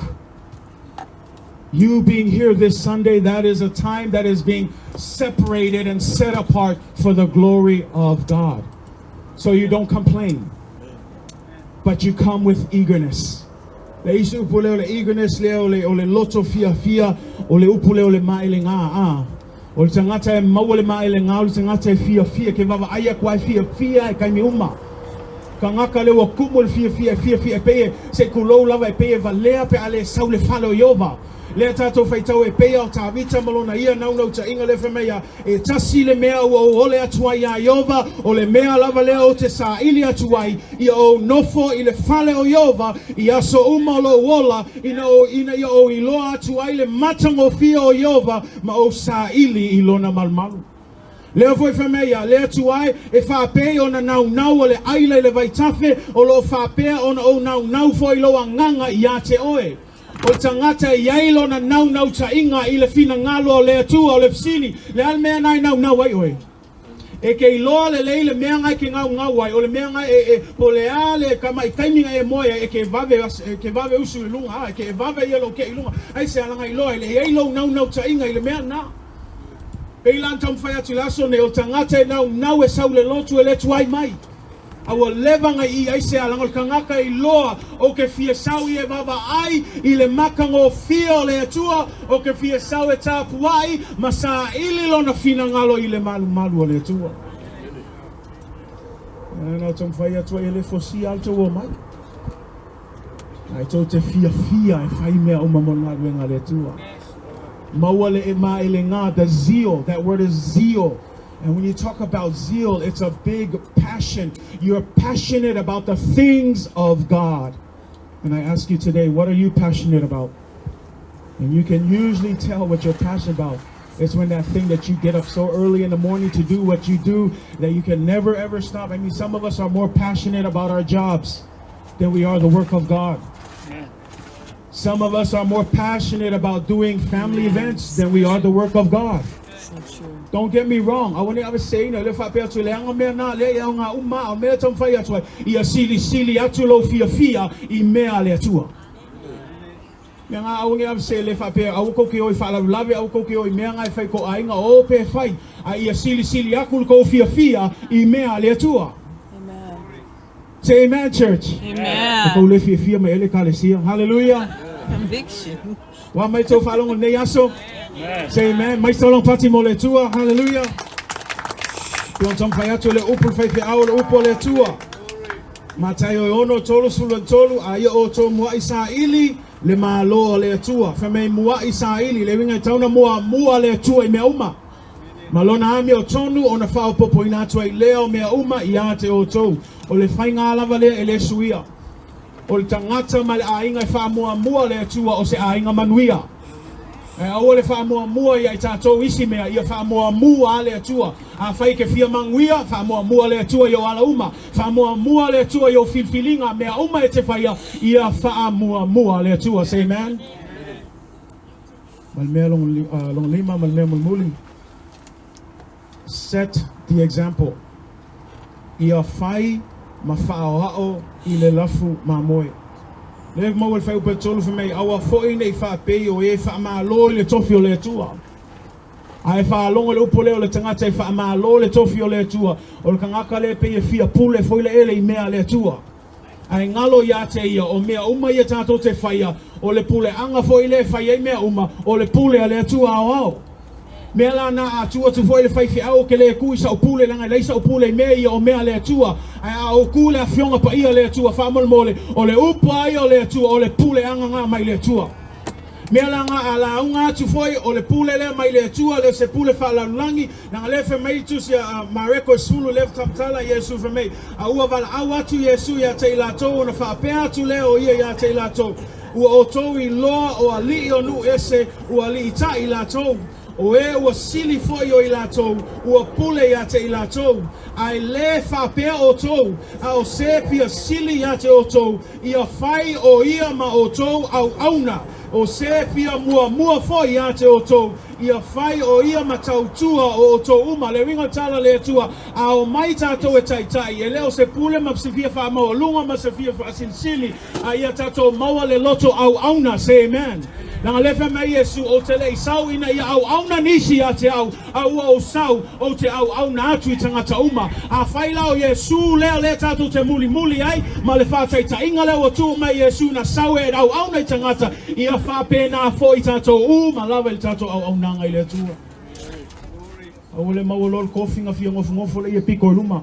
You being here this Sunday, that is a time that is being separated and set apart for the glory of God. So you don't complain, but you come with eagerness. Le isi upu lea o le eagerness lea o le, o le loto fiafia, o le upu lea o le maelegā. A, o le tagata e maua le maelegā, o le tagata e fiafia, ke vaavaai aku lava e fiafia e taimi uma. Tagata lea ua tumu i le fiafia, e fiafia e pei e, se i tulou lava e pei e valea pe a le sau i le fale o Ieova. Lea tatou faitau e pei a o Tavita ma lona ia naunautaiga lea fai mai ia, E tasi le mea ua ou ole atu ai iā Ieova, o le mea lava lea ou te saili atu ai, ia ou nofo i le fale o Ieova i aso uma o lou ola, ina, o, ina ia ou iloa atu ai le matagofie o Ieova ma ou saili i lona malumalu. Lea foi fai mai ia, le Atua e, e faapei ona naunau o le ʻaila i le vaitafe, o lo o faapea ona ou naunau foi lou agaga iā te oe. O le tagata e i ai lona naunautaiga i le finagalo o le Atua, o le fesili, le a le mea na e naunau ai oe? E ke iloa lelei le mea na e ke gaugau ai, o le mea na e, e, po o le a le kamaʻi taimi na e moe ai, e ke vave, e ke vave usu i luga, a, e ke e vave ia lou keʻi i luga. Aisea, leaga iloa e le i ai lou naunautaiga i le mea na. Pei la ona taumafai atu i le aso nei, o le tagata e naunau e sau i le lotu e le tuai mai. A ua leva na i aisea, leaga o le tagata e iloa, ou te fia sau ia e vaavaai i le matagofie o le Atua, ou te fia sau e tapuai ma saili lona finagalo i le malumalu o le Atua. Na o taumafai atu ai e le fosia lava le tou omai. Ae tou te fiafia e fai mea uma mo le galuega a le Atua. Maua le e maelegā, the zeal, that word is zeal. And when you talk about zeal, it's a big passion. You're passionate about the things of God. And I ask you today, what are you passionate about? And you can usually tell what you're passionate about. It's when that thing that you get up so early in the morning to do what you do that you can never ever stop. I mean, some of us are more passionate about our jobs than we are the work of God. Some of us are more passionate about doing family events than we are the work of God. So true. Don't get me wrong, aua ne i aveseina lea faapea atu leaga mea na lea i aoga uma, a o mea e taumafai atu ai, ia silisili atu lou fiafia i mea a le Atua. Mea ngā aua ne i avese le faapea, aua kou ke o i faalavelave, aua kou ke o i mea ngā e fai ko aiga, o pe fai, a ia silisili aku le kou fiafia i mea a le Atua. Amen. Say amen, church. Amen. Kou le fiafia mai ai le ekalesia. Hallelujah. Conviction. Ua mai tou faalogo i lenei aso. Say amen. Mai sau pati mo le Atua. Hallelujah. Pe on taumafai atu le upu le faifeau o le upu a le Atua. Mataio e ono tolu sefulu tolu a ia outou mua'i saili le Malo o le Atua. Fai mai mua'i saili le uiga e tatau ona muamua le Atua i mea uma. Ma lona amiotonu ona faaopoopoina atu ai lea o mea uma ia te outou. O le faiga lava lea e le suia. O le tagata ma le aiga e faamuamua le Atua o se aiga manuia. Ae aua le faamuamua ia i tatou isi mea, ia faamuamua le Atua. Afai e te fia manuia, faamuamua le Atua i ou ala uma. Faamuamua le Atua i ou filifiliga, mea uma e te faia, ia faamuamua le Atua. Say amen. Ma le mea lona lima ma le mea mulimuli. Set the example. Ia fai ma faaoao i le lafu mamoe. Le maua le fuaiupu e 3 fai mai, aua foi ne i faapei o e faamalo i le tofi o le Atua. A e faalogo i le upu lea o le tagata e faamalo le tofi o le Atua, o le tagata lea pei e fia pule foi le ele i mea a le Atua. Ae galo ia te ia, o mea uma ia tatou te faia, o le puleaga foi lea e fai ai mea uma, o le pule a le Atua aoao. Mea la na a tu atu foi le faifeau ou te le ku i sa'u pule leaga e leai sa'u pule i mea ia o mea a le Atua. Ae a ou ku i le Afioga Paia a le Atua faamolemole, o le upu a ia o le Atua, o le puleaga na mai le Atua. Mea la na a lauga atu foi, o le pule lea mai le Atua, le o se pule faalalolagi, leaga lea fai mai tusi a Mareko e 10 lea faamatala Iesu fai mai, a ua valaau atu Iesu ia te i latou ona faapea atu lea o ia ia te i latou, ua outou iloa o alii o nuu ese ua aliita'i latou, o e ua sili foi o i latou ua pule ia te i latou, ae le faapea outou, a o se fia sili ia te outou, ia fai o ia ma outou auauna, o se fia muamua foi ia te outou, ia fai o ia ma tautua o outou uma. Le uiga o le tala le Atua, a o mai tatou e taitai, e le o se pule ma se fia faamaualuga ma se fia faasilisili, a ia tatou maua le loto auauna. Say amen. Leaga lea fai mai Iesu, ou te le i sau ina ia auauna nisi ia te au, a ua ou sau, ou te auauna atu i tagata uma. Afai la o Iesu lea lea tatou te mulimuli ai, ma le faataitaiga lea ua tuu mai Iesu na sau e auauna i tagata, ia faapena foi tatou uma lava i le tatou auaunaga i le Atua. Aua le maua loa le kofi na fia nofonofo le ia piko i luma.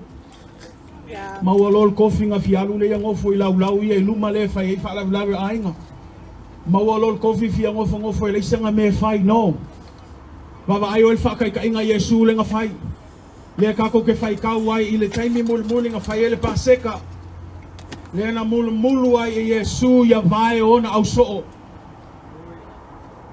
Maua loa le kofi na fia alu le ia nofo i laulau ia i luma lea e fai ai faalavelave o aiga. Maua loa le kofi fia nofonofo e leai sana mea e fai. No. Vaavaai oe i le faataitaiga a Iesu lea na fai. Lea tatou te faitau ai i le taimi mulimuli na fai ai le Paseka. Lea na mulumulu ai e Iesu ia vae o ona ausoo.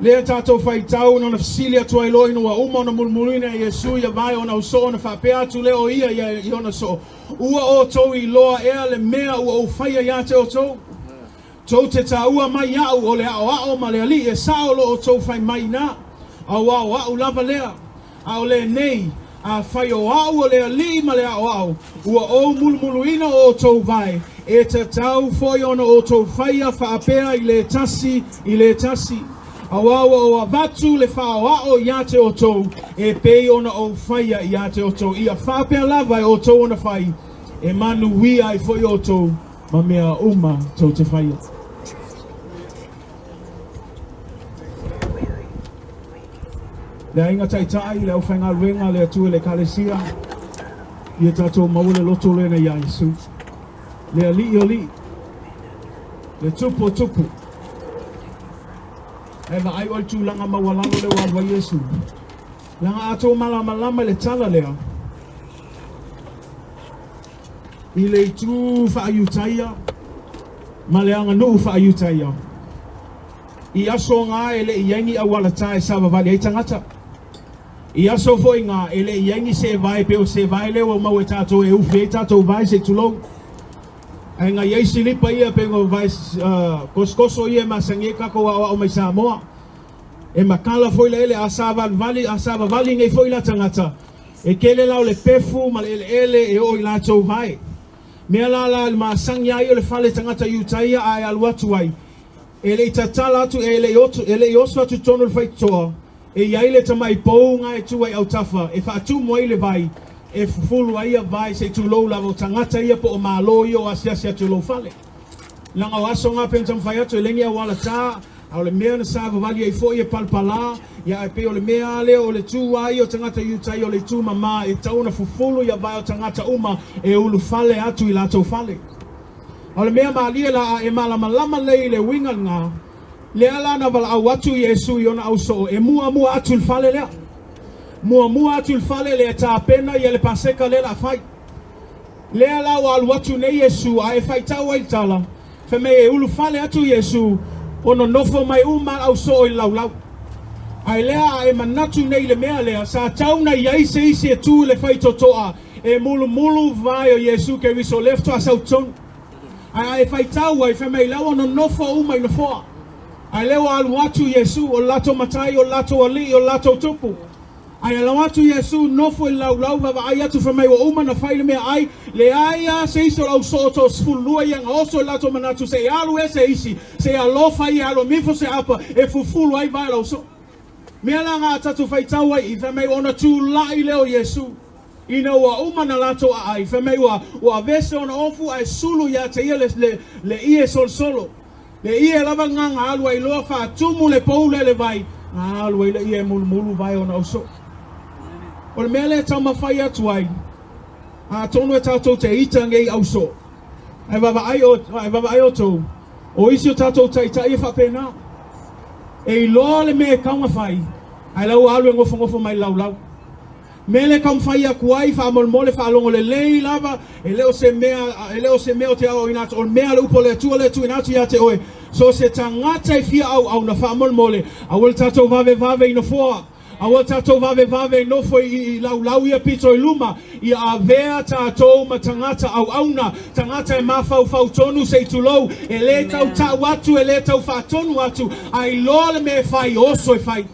Lea tatou faitau na ona fesili atu ai loa ina ua uma ona mulumuluina e Iesu ia vae o ona ausoo ona faapea atu lea o ia ia i ona soo, Ua outou iloa ea le mea ua ou faia ia te outou? Tou te taua mai iaʻu o le Aoao ma le Alii e sao lo outou fai mai inā, auā o aʻu lava lea. A o lenei, afai o aʻu o le Alii ma le Aoao, ua ou mulumuluina o outou vae, e tatau foi ona outou faia faapea i le tasi i le tasi. Auā ua ou avatu le faaoao ia te outou, e pei ona ou faia ia te outou, ia faapea lava e outou ona fai, e manuia ai foi outou ma mea uma tou te faia. Le aiga taitai, le aufaigaluega a le Atua i le Ekalesia, ia tatou maua le loto lena iā Iesu, le Alii o alii, le Tupu o tupu. Ae vaai oe i le tulaga maualalo lea ua alu ai Iesu. Leaga a outou malamalama i le tala lea, i le itu faa-Iutaia ma le aganuu faa-Iutaia, I aso na e le i ai ni auala ta e savavali ai tagata. I aso foi na e le i ai ni seevae pei o seevae lea ua maua e tatou e ufi ai tatou vae se i tulou. Ae na i ai silipa ia pei o vae kosokoso ia e masani ai tatou aoao mai Samoa. E matala foi le ele a savalivali a savavali nei foi la tagata, e tele la o le pefu ma le eleele e oo i latou vae. Mea la la le masani a ia o le fale tagata Iutaia a e alu atu ai, E le i tatala atu, e le i oto, e le i oso atu tonu le faitotoa, e i ai le tamai pou na e tu ai autafa, e faatumu ai le vai, e fufulu ai ia vae se i tulou lava o tagata ia po o malo ia o asiasi atu i lou fale. Leaga o aso na pei ona taumafai atu e leai ni auala ta, a o le mea na savavali ai foi e palapala, ia ae pei o le mea lava lea o le tu lava ia o tagata i uta ia o le itu mama e tatau ona fufulu ia vae o tagata uma e ulufale atu i latou fale. A o le mea malie la a e malamalama lelei i le uiga lena, lea la na valaau atu Iesu i ona ausoo e muamua atu i le fale lea. Muamua atu i le fale lea e tapena ia le Paseka lea o le a fai. Lea la ua alu atu nei Iesu a e faitau ai le tala, fai mai e ulufale atu Iesu, o nonofo mai uma le ausoo i le laulau. Ae lea a e manatu nei i le mea lea, sa tau na i ai se isi e tu i le faitotoa e mulumulu vae o Iesu Keriso lea faatoa sau totonu. Ae a e faitau ai, fai mai la ua nonofo uma i nofoa. Ae lea ua alu atu Iesu, o le latou Matai, o le latou Alii, o le latou Tupu. Ae alo atu Iesu, nofo i le laulau, vaavaai atu, fai mai ua uma na fai le meaai, leai lava se isi o le ausoo 12 ia na oso i latou manatu se i alu ea se isi, se i alofa ia e alu e mifo se apa e fufulu ai vae o le ausoo. Mea la na a tatou faitau ai i, fai mai ona tulai lea o Iesu, ina ua uma na latou aai, fai mai ua ua aveese ona ofu ae sulu ia te ia le, le, le ie solosolo. Le ie lava lena na alu ai loa faatumu le pou lea i le vai, na alu ai le ie e mulumulu vae ona ausoo. O le mea lea e taumafai atu ai, atonu e tatou te ita nei ausoo, ae vaavaai o, ae vaavaai outou, o isi o tatou taitai e faapena. E iloa le mea e tatau ona fai, ae la ua alu e nofonofo mai i le laulau. Mea lea e taumafai atu ai faamolemole faalogo lelei lava, e le o se mea, e le o se mea ou te aoaoina atu, o le mea a le upu a le Atua lea e tuuina atu ia te oe. So o se tagata e fia auauna faamolemole, aua le tatou vavevave i nofoa, aua le tatou vavevave e nofo i, i laulau ia pito i luma, ia avea tatou ma tagata auauna, tagata e mafaufau tonu se i tulou, e le tau tau atu, e le tau faatonu atu, a iloa le mea e fai, oso e fai.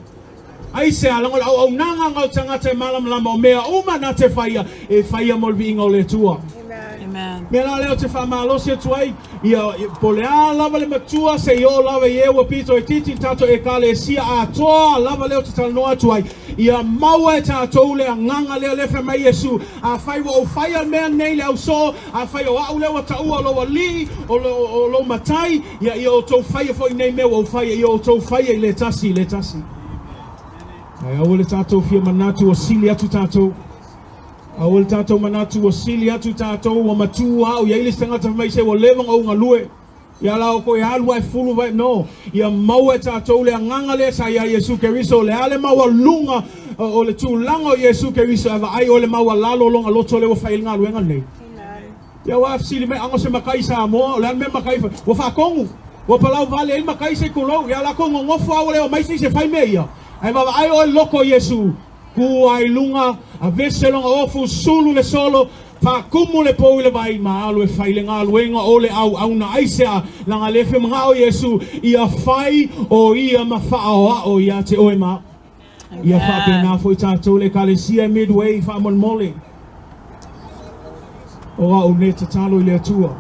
Aisea, leaga o le auaunaga na o tagata e malamalama o mea uma na te faia, e faia mo le viiga o le Atua. Amen. Mea la lea ou te faamalosi atu ai, ia, po o le a lava le matua, se i oo lava i e ua pito itiiti le tatou Ekalesia atoa lava lea ou te talanoa atu ai, ia maua e tatou le agaga lea, lea fai mai Iesu, afai ua ou faia le mea lenei le ausoo, afai o au lea ua taua o lou alii, o, lo, o lou matai, Ia, ia outou faia foi nei mea ua ou faia, ia outou faia i le tasi i le tasi. Ae aua le tatou fia manatu ua sili atu tatou. Aua le tatou manatu ua sili atu tatou, ua matua au, i ai le isi tagata fai mai se ua leva ona ou galue. Ia la o koe alu ae fulu vai, no. Ia maua e tatou le agaga lea sa ia Iesu Keriso, o le a le maualuga o le tulaga o Iesu Keriso, ae vaai oe le maualalo o lona loto lea ua fai ai le galuega lenei. Ia ua fesili mai ago se matai Samoa o le a le mea matai fai ua faatonu ua palau vale ai matai se tulou ia latou nonofo a ua le omai se i se fai mea ia ae vaavaai oe loko Iesu tu a i luga avese lona ofu sulu le solo faatumu le pou i le vai ma alu e fai le galuega o le auauna aisea laga le fia manao Iesu ia fai o ia ma faaoao ia te oe ma Ia faapena foi tatou le Ekalesia e Midway faamolemole. O au nei tatalo i le Atua.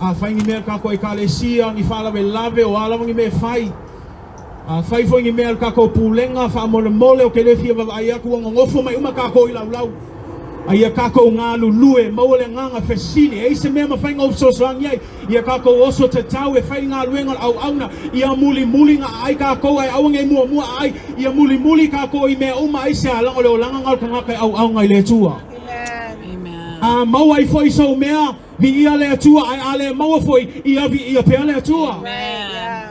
Afai ni mea le tatou Ekalesia, ni faalavelave, o a lava ni mea e fai. Afai foi ni mea le tatou pulega faamolemole o ke le fia vaavaai atu ua nonofo mai uma tatou i laulau. A ia tatou galulue, maua le agaga fesili, e ai se mea mafai ona ou fesoasoani ai, ia tatou oso tatau e fai le galuega o le auauna, ia mulimuli na aai tatou ae aua nei muamua aai, ia mulimuli tatou i mea uma aisea, leaga o le olaga na o le tagata e auauna i le Atua. Amen. A maua ai foi sou mea, viia le Atua, ae a le maua foi, ia viia pea le Atua. Amen.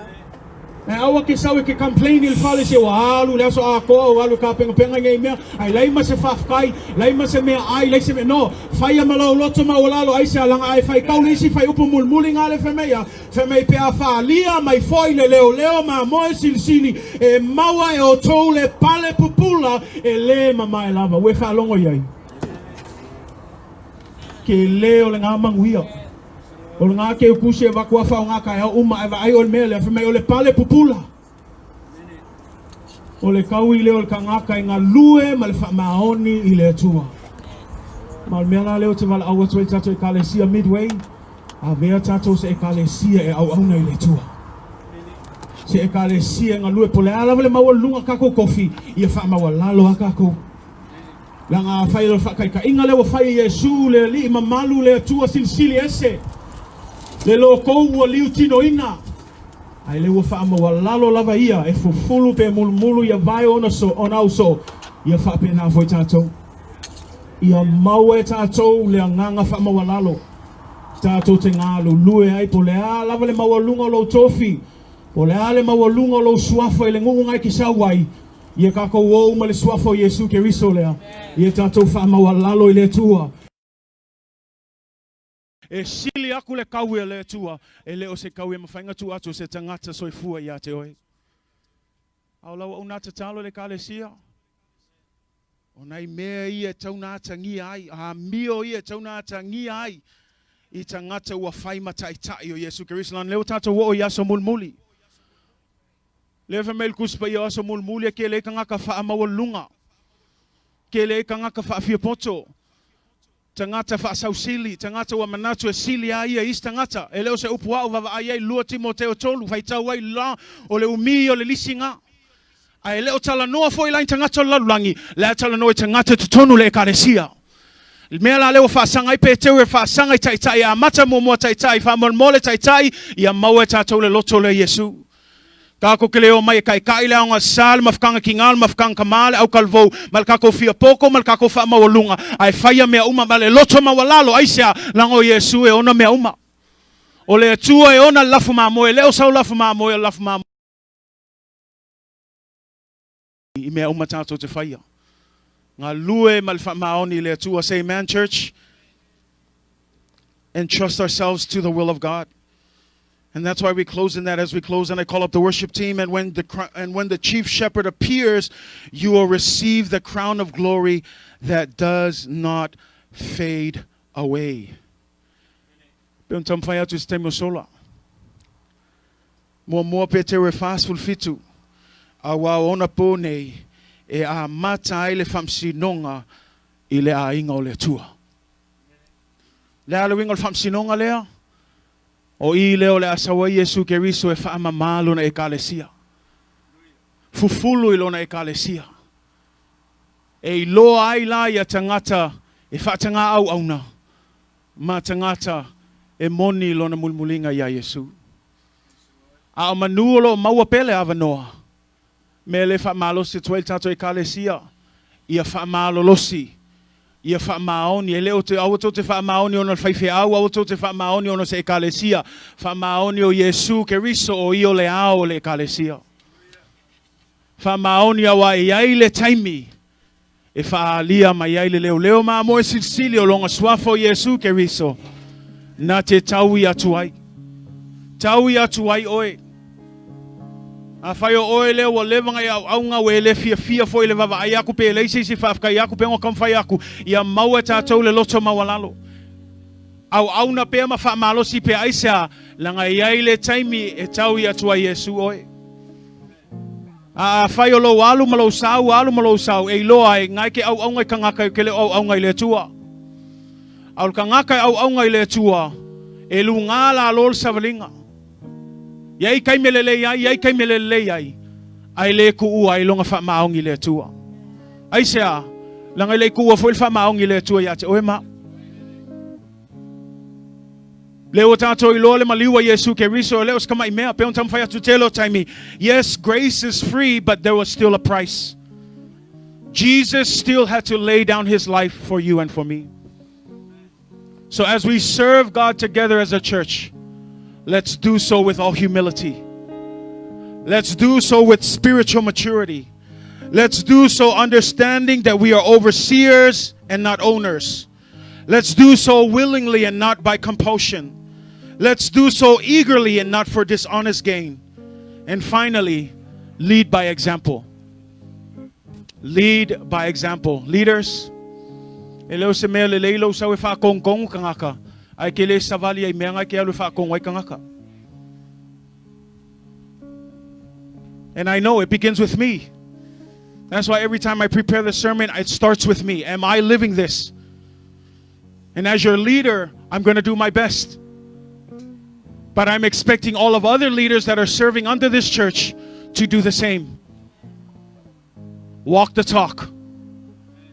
Ae aua ke sau e ke complain i le fale se ua alu le aso atoa ua alu e tapengapenga i nei mea ae leai ma se faafetai, leai ma se mea ai, leai se mea no. Faia ma lou loto maualalo aisea laga a e faitau le isi fuaiupu mulimuli na le fai mai a fai mai pe a faaalia mai foi le leoleo mamoe silisili e maua e outou le pale pupula e le mamae lava. Ua e faalogo i ai? Ke le o le ga manuia. O le gā keu kusi e vaku afa o ngā kaeao uma ae vaai o le mea lea, fai mai o le pale pupula. O le kaui lea o le tagata e galue ma le faamaoni i le Atua. Ma o le mea la lea ou te valaau atu ai tatou Ekalesia Midway, avea tatou se Ekalesia e auauna i le Atua. Se Ekalesia e galue, po o le a lava le maualuluga o tatou tofi, ia faamaualalo a tatou. Leaga afai o le faataitaiga lea ua fai e Iesu, le Alii mamalu, le Atua Silisili Ese, le lokou ua liutinoina, ae lea ua faamaualalo lava ia e fufulu pe mulumulu ia vae o ona so, ona ausoo, ia faapena foi tatou. Ia maua e tatou le agaga faamaualalo, tatou te galulue ai po o le a lava le maualuga o lou tofi, po o le a le maualuga o lou suafa i le nuu na e te sau ai, Ia tatou o uma i le suafa o Iesu Keriso lea. Ia tatou faamaualalo i le Atua. E sili aku le kaui a le Atua, e le o se kaui e mafai ona tuu atu e se tagata soifua ia te oe. A o lau auauna tatalo i le Ekalesia, o nai mea ia e tatau ona atagia ai, amio ia e tatau ona atagia ai i tagata ua fai ma taitai o Iesu Keriso. Leaga o lea ua tatou oo i aso mulimuli. Lea fai mai le Tusi Paia o aso mulimuli e tele ai tagata faamaualuluga, tele ai tagata faafiapoto, tagata faasausili, tagata ua manatu e sili a ia i isi tagata. E le o se upu a'u vaavaai ai 2 Timoteo 3, faitau ai la o le umi o le lisiga. Ae le o talanoa foi la i tagata o le lalolagi, la e talanoa i tagata i totonu o le Ekalesia. Le mea la lea ua faasaga ai Peteru e faasaga i taitai e amata muamua taitai, faamolemole taitai, ia maua e tatou le loto lea Iesu. Tatou te le omai e taitai le aoga sa, le mafutaga tina, le mafutaga tama, le autalvou, ma le tatou fiapoko ma le tatou faamaualuga, ae faia mea uma ma le loto maualalo. Aisea? Leaga o Iesu e ona mea uma. O le Atua e ona le lafu mamoe, e le o sau lafu mamoe, o le lafu mamoe i mea uma tatou te faia. Galue ma le faamaoni i le Atua. Say amen, church. And trust ourselves to the will of God. And that's why we close in that as we close. And I call up the worship team. And when the, and when the chief shepherd appears, you will receive the crown of glory that does not fade away. Pe on taumafai atu i se taimi o sola. Muamua Peteru e 47, auā o ona pō nei e amata ai le faamasinoga i le aiga o le Atua. Le a le uiga o le faamasinoga lea? O i lea o le a sau ai Iesu Keriso e faamama Lona Ekalesia. Fufulu i Lona Ekalesia. E iloa ai la ia tagata e faatagā auauna ma tagata e moni lona mulimuliga iā Iesu. A o manu o lo o maua pea le avanoa, mea lea e faamalosi atu ai le tatou Ekalesia, ia faamalolosi, ia faamaoni. E le o te, aua tou te faamaoni ona o le faifeau, aua tou te faamaoni ona o se Ekalesia. Faamaoni o Iesu Keriso o ia o le ao o le Ekalesia. Faamaoni aua e i ai le taimi e faaalia mai ai le leoleo mamoe silisili o lona suafa o Iesu Keriso na te taui atu ai. Taui atu ai oe. Afai o oe lea ua leva ona e auauna ua e le fiafia foi i le vaavaai aku pe leai se isi e faafetai aku pe ona taumafai aku, ia maua e tatou le loto maualalo. Auauna pea ma faamalosi pea aisea, leaga e i ai le taimi e taui atu ai Iesu oe. A afai o lou alu ma lou sau, alu ma lou sau, e iloa ai, na e ke auauna i kangaka e ke le o auauna i le Atua. A o le kangaka e auauna i le Atua, e lugā lalo le savaliga. I ai taimi e lelei ai, i ai taimi e le lelei ai, a e le tuua ai lona faamaoni i le Atua. Aisea? Leaga e le i tuua foi le faamaoni i le Atua ia te oe ma au. Lea ua tatou iloa le maliu a Iesu Keriso, e le o se tama'i mea, pei ona taumafai atu tele o taimi. Yes, grace is free, but there was still a price. Jesus still had to lay down his life for you and for me. So as we serve God together as a church, let's do so with all humility. Let's do so with spiritual maturity. Let's do so understanding that we are overseers and not owners. Let's do so willingly and not by compulsion. Let's do so eagerly and not for dishonest gain. And finally, lead by example. Lead by example. Leaders, e le o se mea lelei lou sau e faakogikogo tagata, ae ke le savali ai mea na e ke alu e faakogo ai tagata. And I know it begins with me. That's why every time I prepare the sermon, it starts with me. Am I living this? And as your leader, I'm going to do my best. But I'm expecting all of other leaders that are serving under this church to do the same. Walk the talk.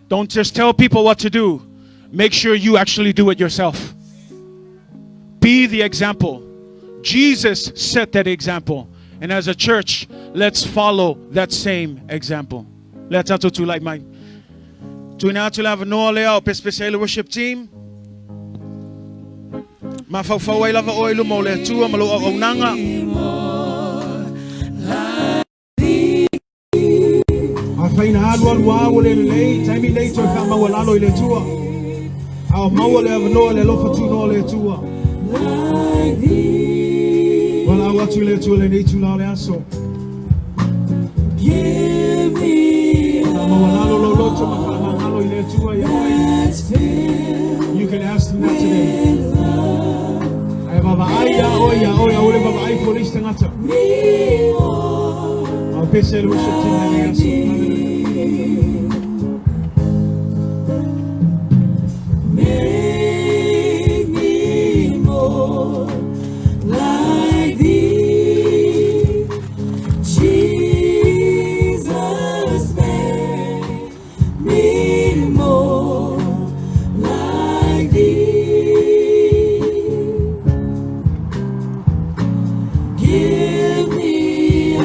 Don't just tell people what to do. Make sure you actually do it yourself. Be the example. Jesus set that example. And as a church, let's follow that same example. Lea tatou tulai mai. Tuina atu le avanoa lea o pesepese ai le worship team. Mafaufau ai lava oe i luma o le Atua ma lou auaunaga. Afai na alualu lava ua le lelei, taimi nei toe faamaualalo i le Atua. A o maua le avanoa le alofa tunoa o le Atua. Valaau atu i le Atua lenei itula o le aso. Faamaualalo lou loto ma faamagalo i le Atua ia oe. You can ask him that today. Ae vaavaai ia oe ia oe, aua le vaavaai fua i le isi tagata. Ao pese le worship team lenei aso. Hallelujah. Make me more like thee, Jesus. Make me more like thee. Give me a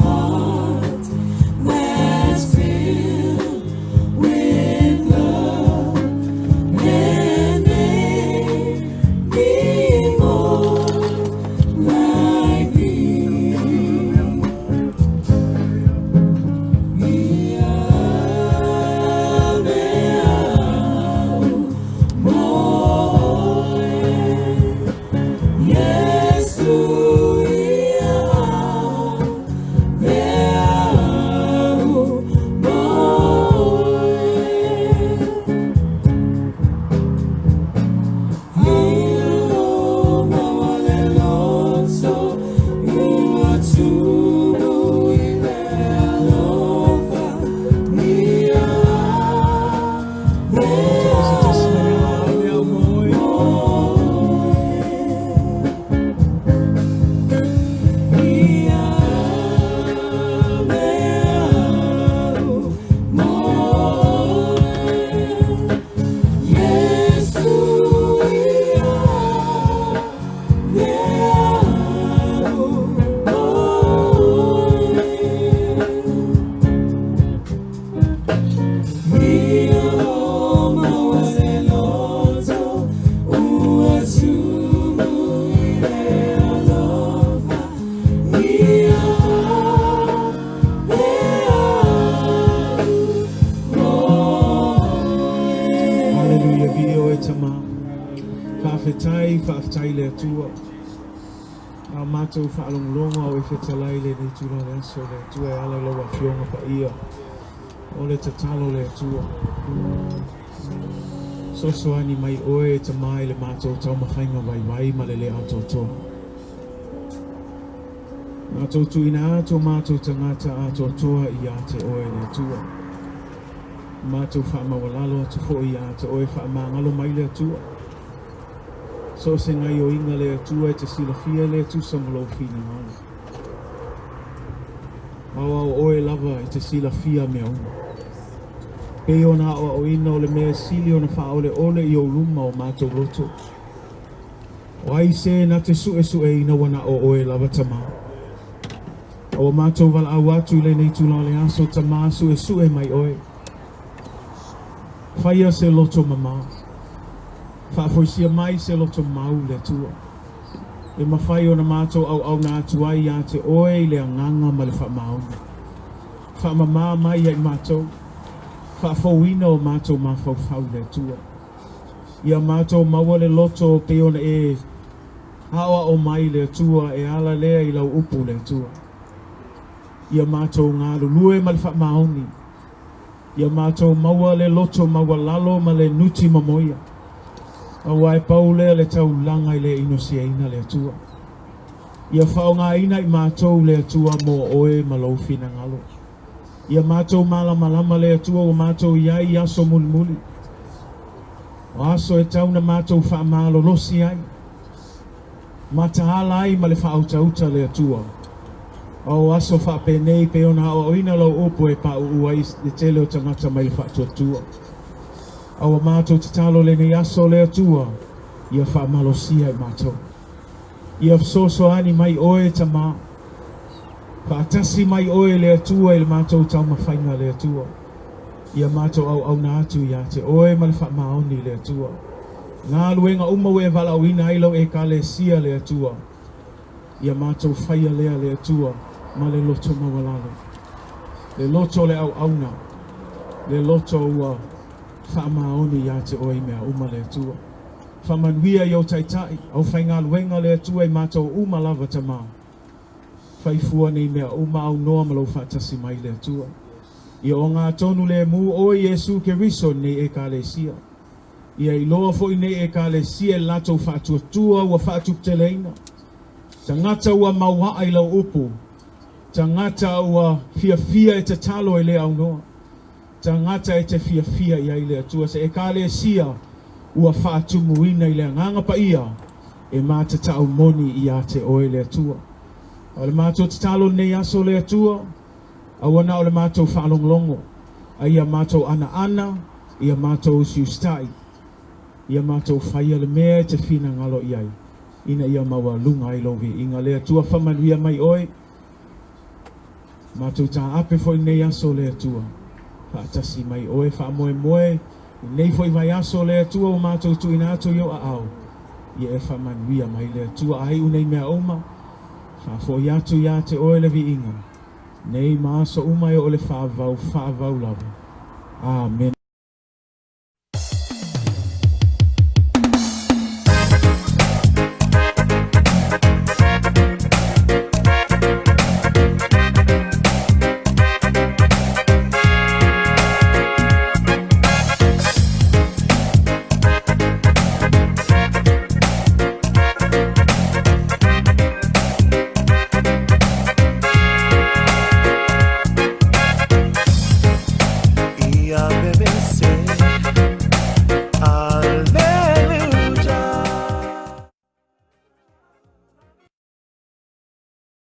heart that's filled with love and make me more like thee. Ia mo Iesu ia mo Lea mo oe. Hallelujah, viia oe Tama. Faafetai, faafetai le Atua. A matou faalogologo a o e fetalai lenei itula o le aso le Atua e ala i lau Afioga paia. O le tatalo le Atua. Sosoani mai oe e Tama i le matou taumafaiga vaivai ma le le atoatoa. Matou tuuina atu o matou tagata atoatoa ia te oe le Atua. Matou faamaualalo atu foi ia te oe faamagalo mai le Atua. So o se gaoioiga le Atua e te silafia le tusa ma lou finagalo. Aoao oe lava e te silafia mea uma. Pei ona aoaoina o le mea e sili ona faaoleole i ou luma o matou loto. O ai se na te suesueina ua na o oe lava Tama. A ua matou valaau atu i lenei itula o le aso Tama suesue mai oe. Faia se loto mama. Faafoisia mai se loto mau le Atua. E mafai ona matou auauna atu ai ia te oe i le agaga ma le faamaoni. Faamama mai ia i matou. Faafouina o matou mafaufau le Atua. Ia matou maua le loto pei ona e aoao mai le Atua e ala lea i lau upu le Atua. Ia matou galulue ma le faamaoni. Ia matou maua le loto maualalo ma le nuti mamoia. Aua e pau lea le taulaga e le inosiaina le Atua. Ia faaaogaina i matou le Atua mo oe ma lou finagalo. Ia matou malamalama le Atua ua matou i ai i aso mulimuli. O aso e tau na matou faamalolosi ai. Mataala ai ma le faautauta le Atua. O aso faapenei pei ona aoaoina lau upu e pauu ai le tele o tagata mai le faatuatua. A ua matou tatalo lenei aso le Atua, ia faamalosia i matou. Ia fesoasoani mai oe Tamā. Faatasi mai oe le Atua i le matou taumafaiga le Atua. Ia matou auauna atu ia te oe ma le faamaoni le Atua. Galuega uma ua e valaauina ai lau Ekalesia le Atua. Ia matou faia lea le Atua ma le loto maualalo. Le loto o le auauna, le loto ua faamaoni ia te oe i mea uma le Atua. Faamanuia i ou taitai, aufaigaluega le Atua i matou uma lava Tamā. Faifua nei mea uma aunoa ma lou faatasi mai le Atua. Ia ogatonu lemu oe Iesu Keriso i lenei Ekalesia. Ia iloa foi lenei Ekalesia i le latou faatuatua ua faatuputeleina. Tagata ua mauaa i lau upu, tagata ua fiafia e tatalo e le aunoa, tagata e te fiafia i ai le Atua. Se Ekalesia ua faatumuina i le Agaga Paia e matatau moni ia te oe le Atua. O le matou tatalo lenei aso le Atua, aua na o le matou faalogologo, a ia matou anaana, ia matou usiusitai, ia matou faia le mea e te finagalo i ai, ina ia maualuga ai lou viiga. Le Atua faamanuia mai oe, matou taape foi lenei aso le Atua, faatasi mai oe faamoemoe, lenei foi vaiaso le Atua ua matou tuuina atu i ou aao, ia e faamanuia mai le Atua. A iu nei mea uma, faafoi atu ia te oe le viiga, nei ma aso uma e oo i le faavavau, faavavau lava. Amene.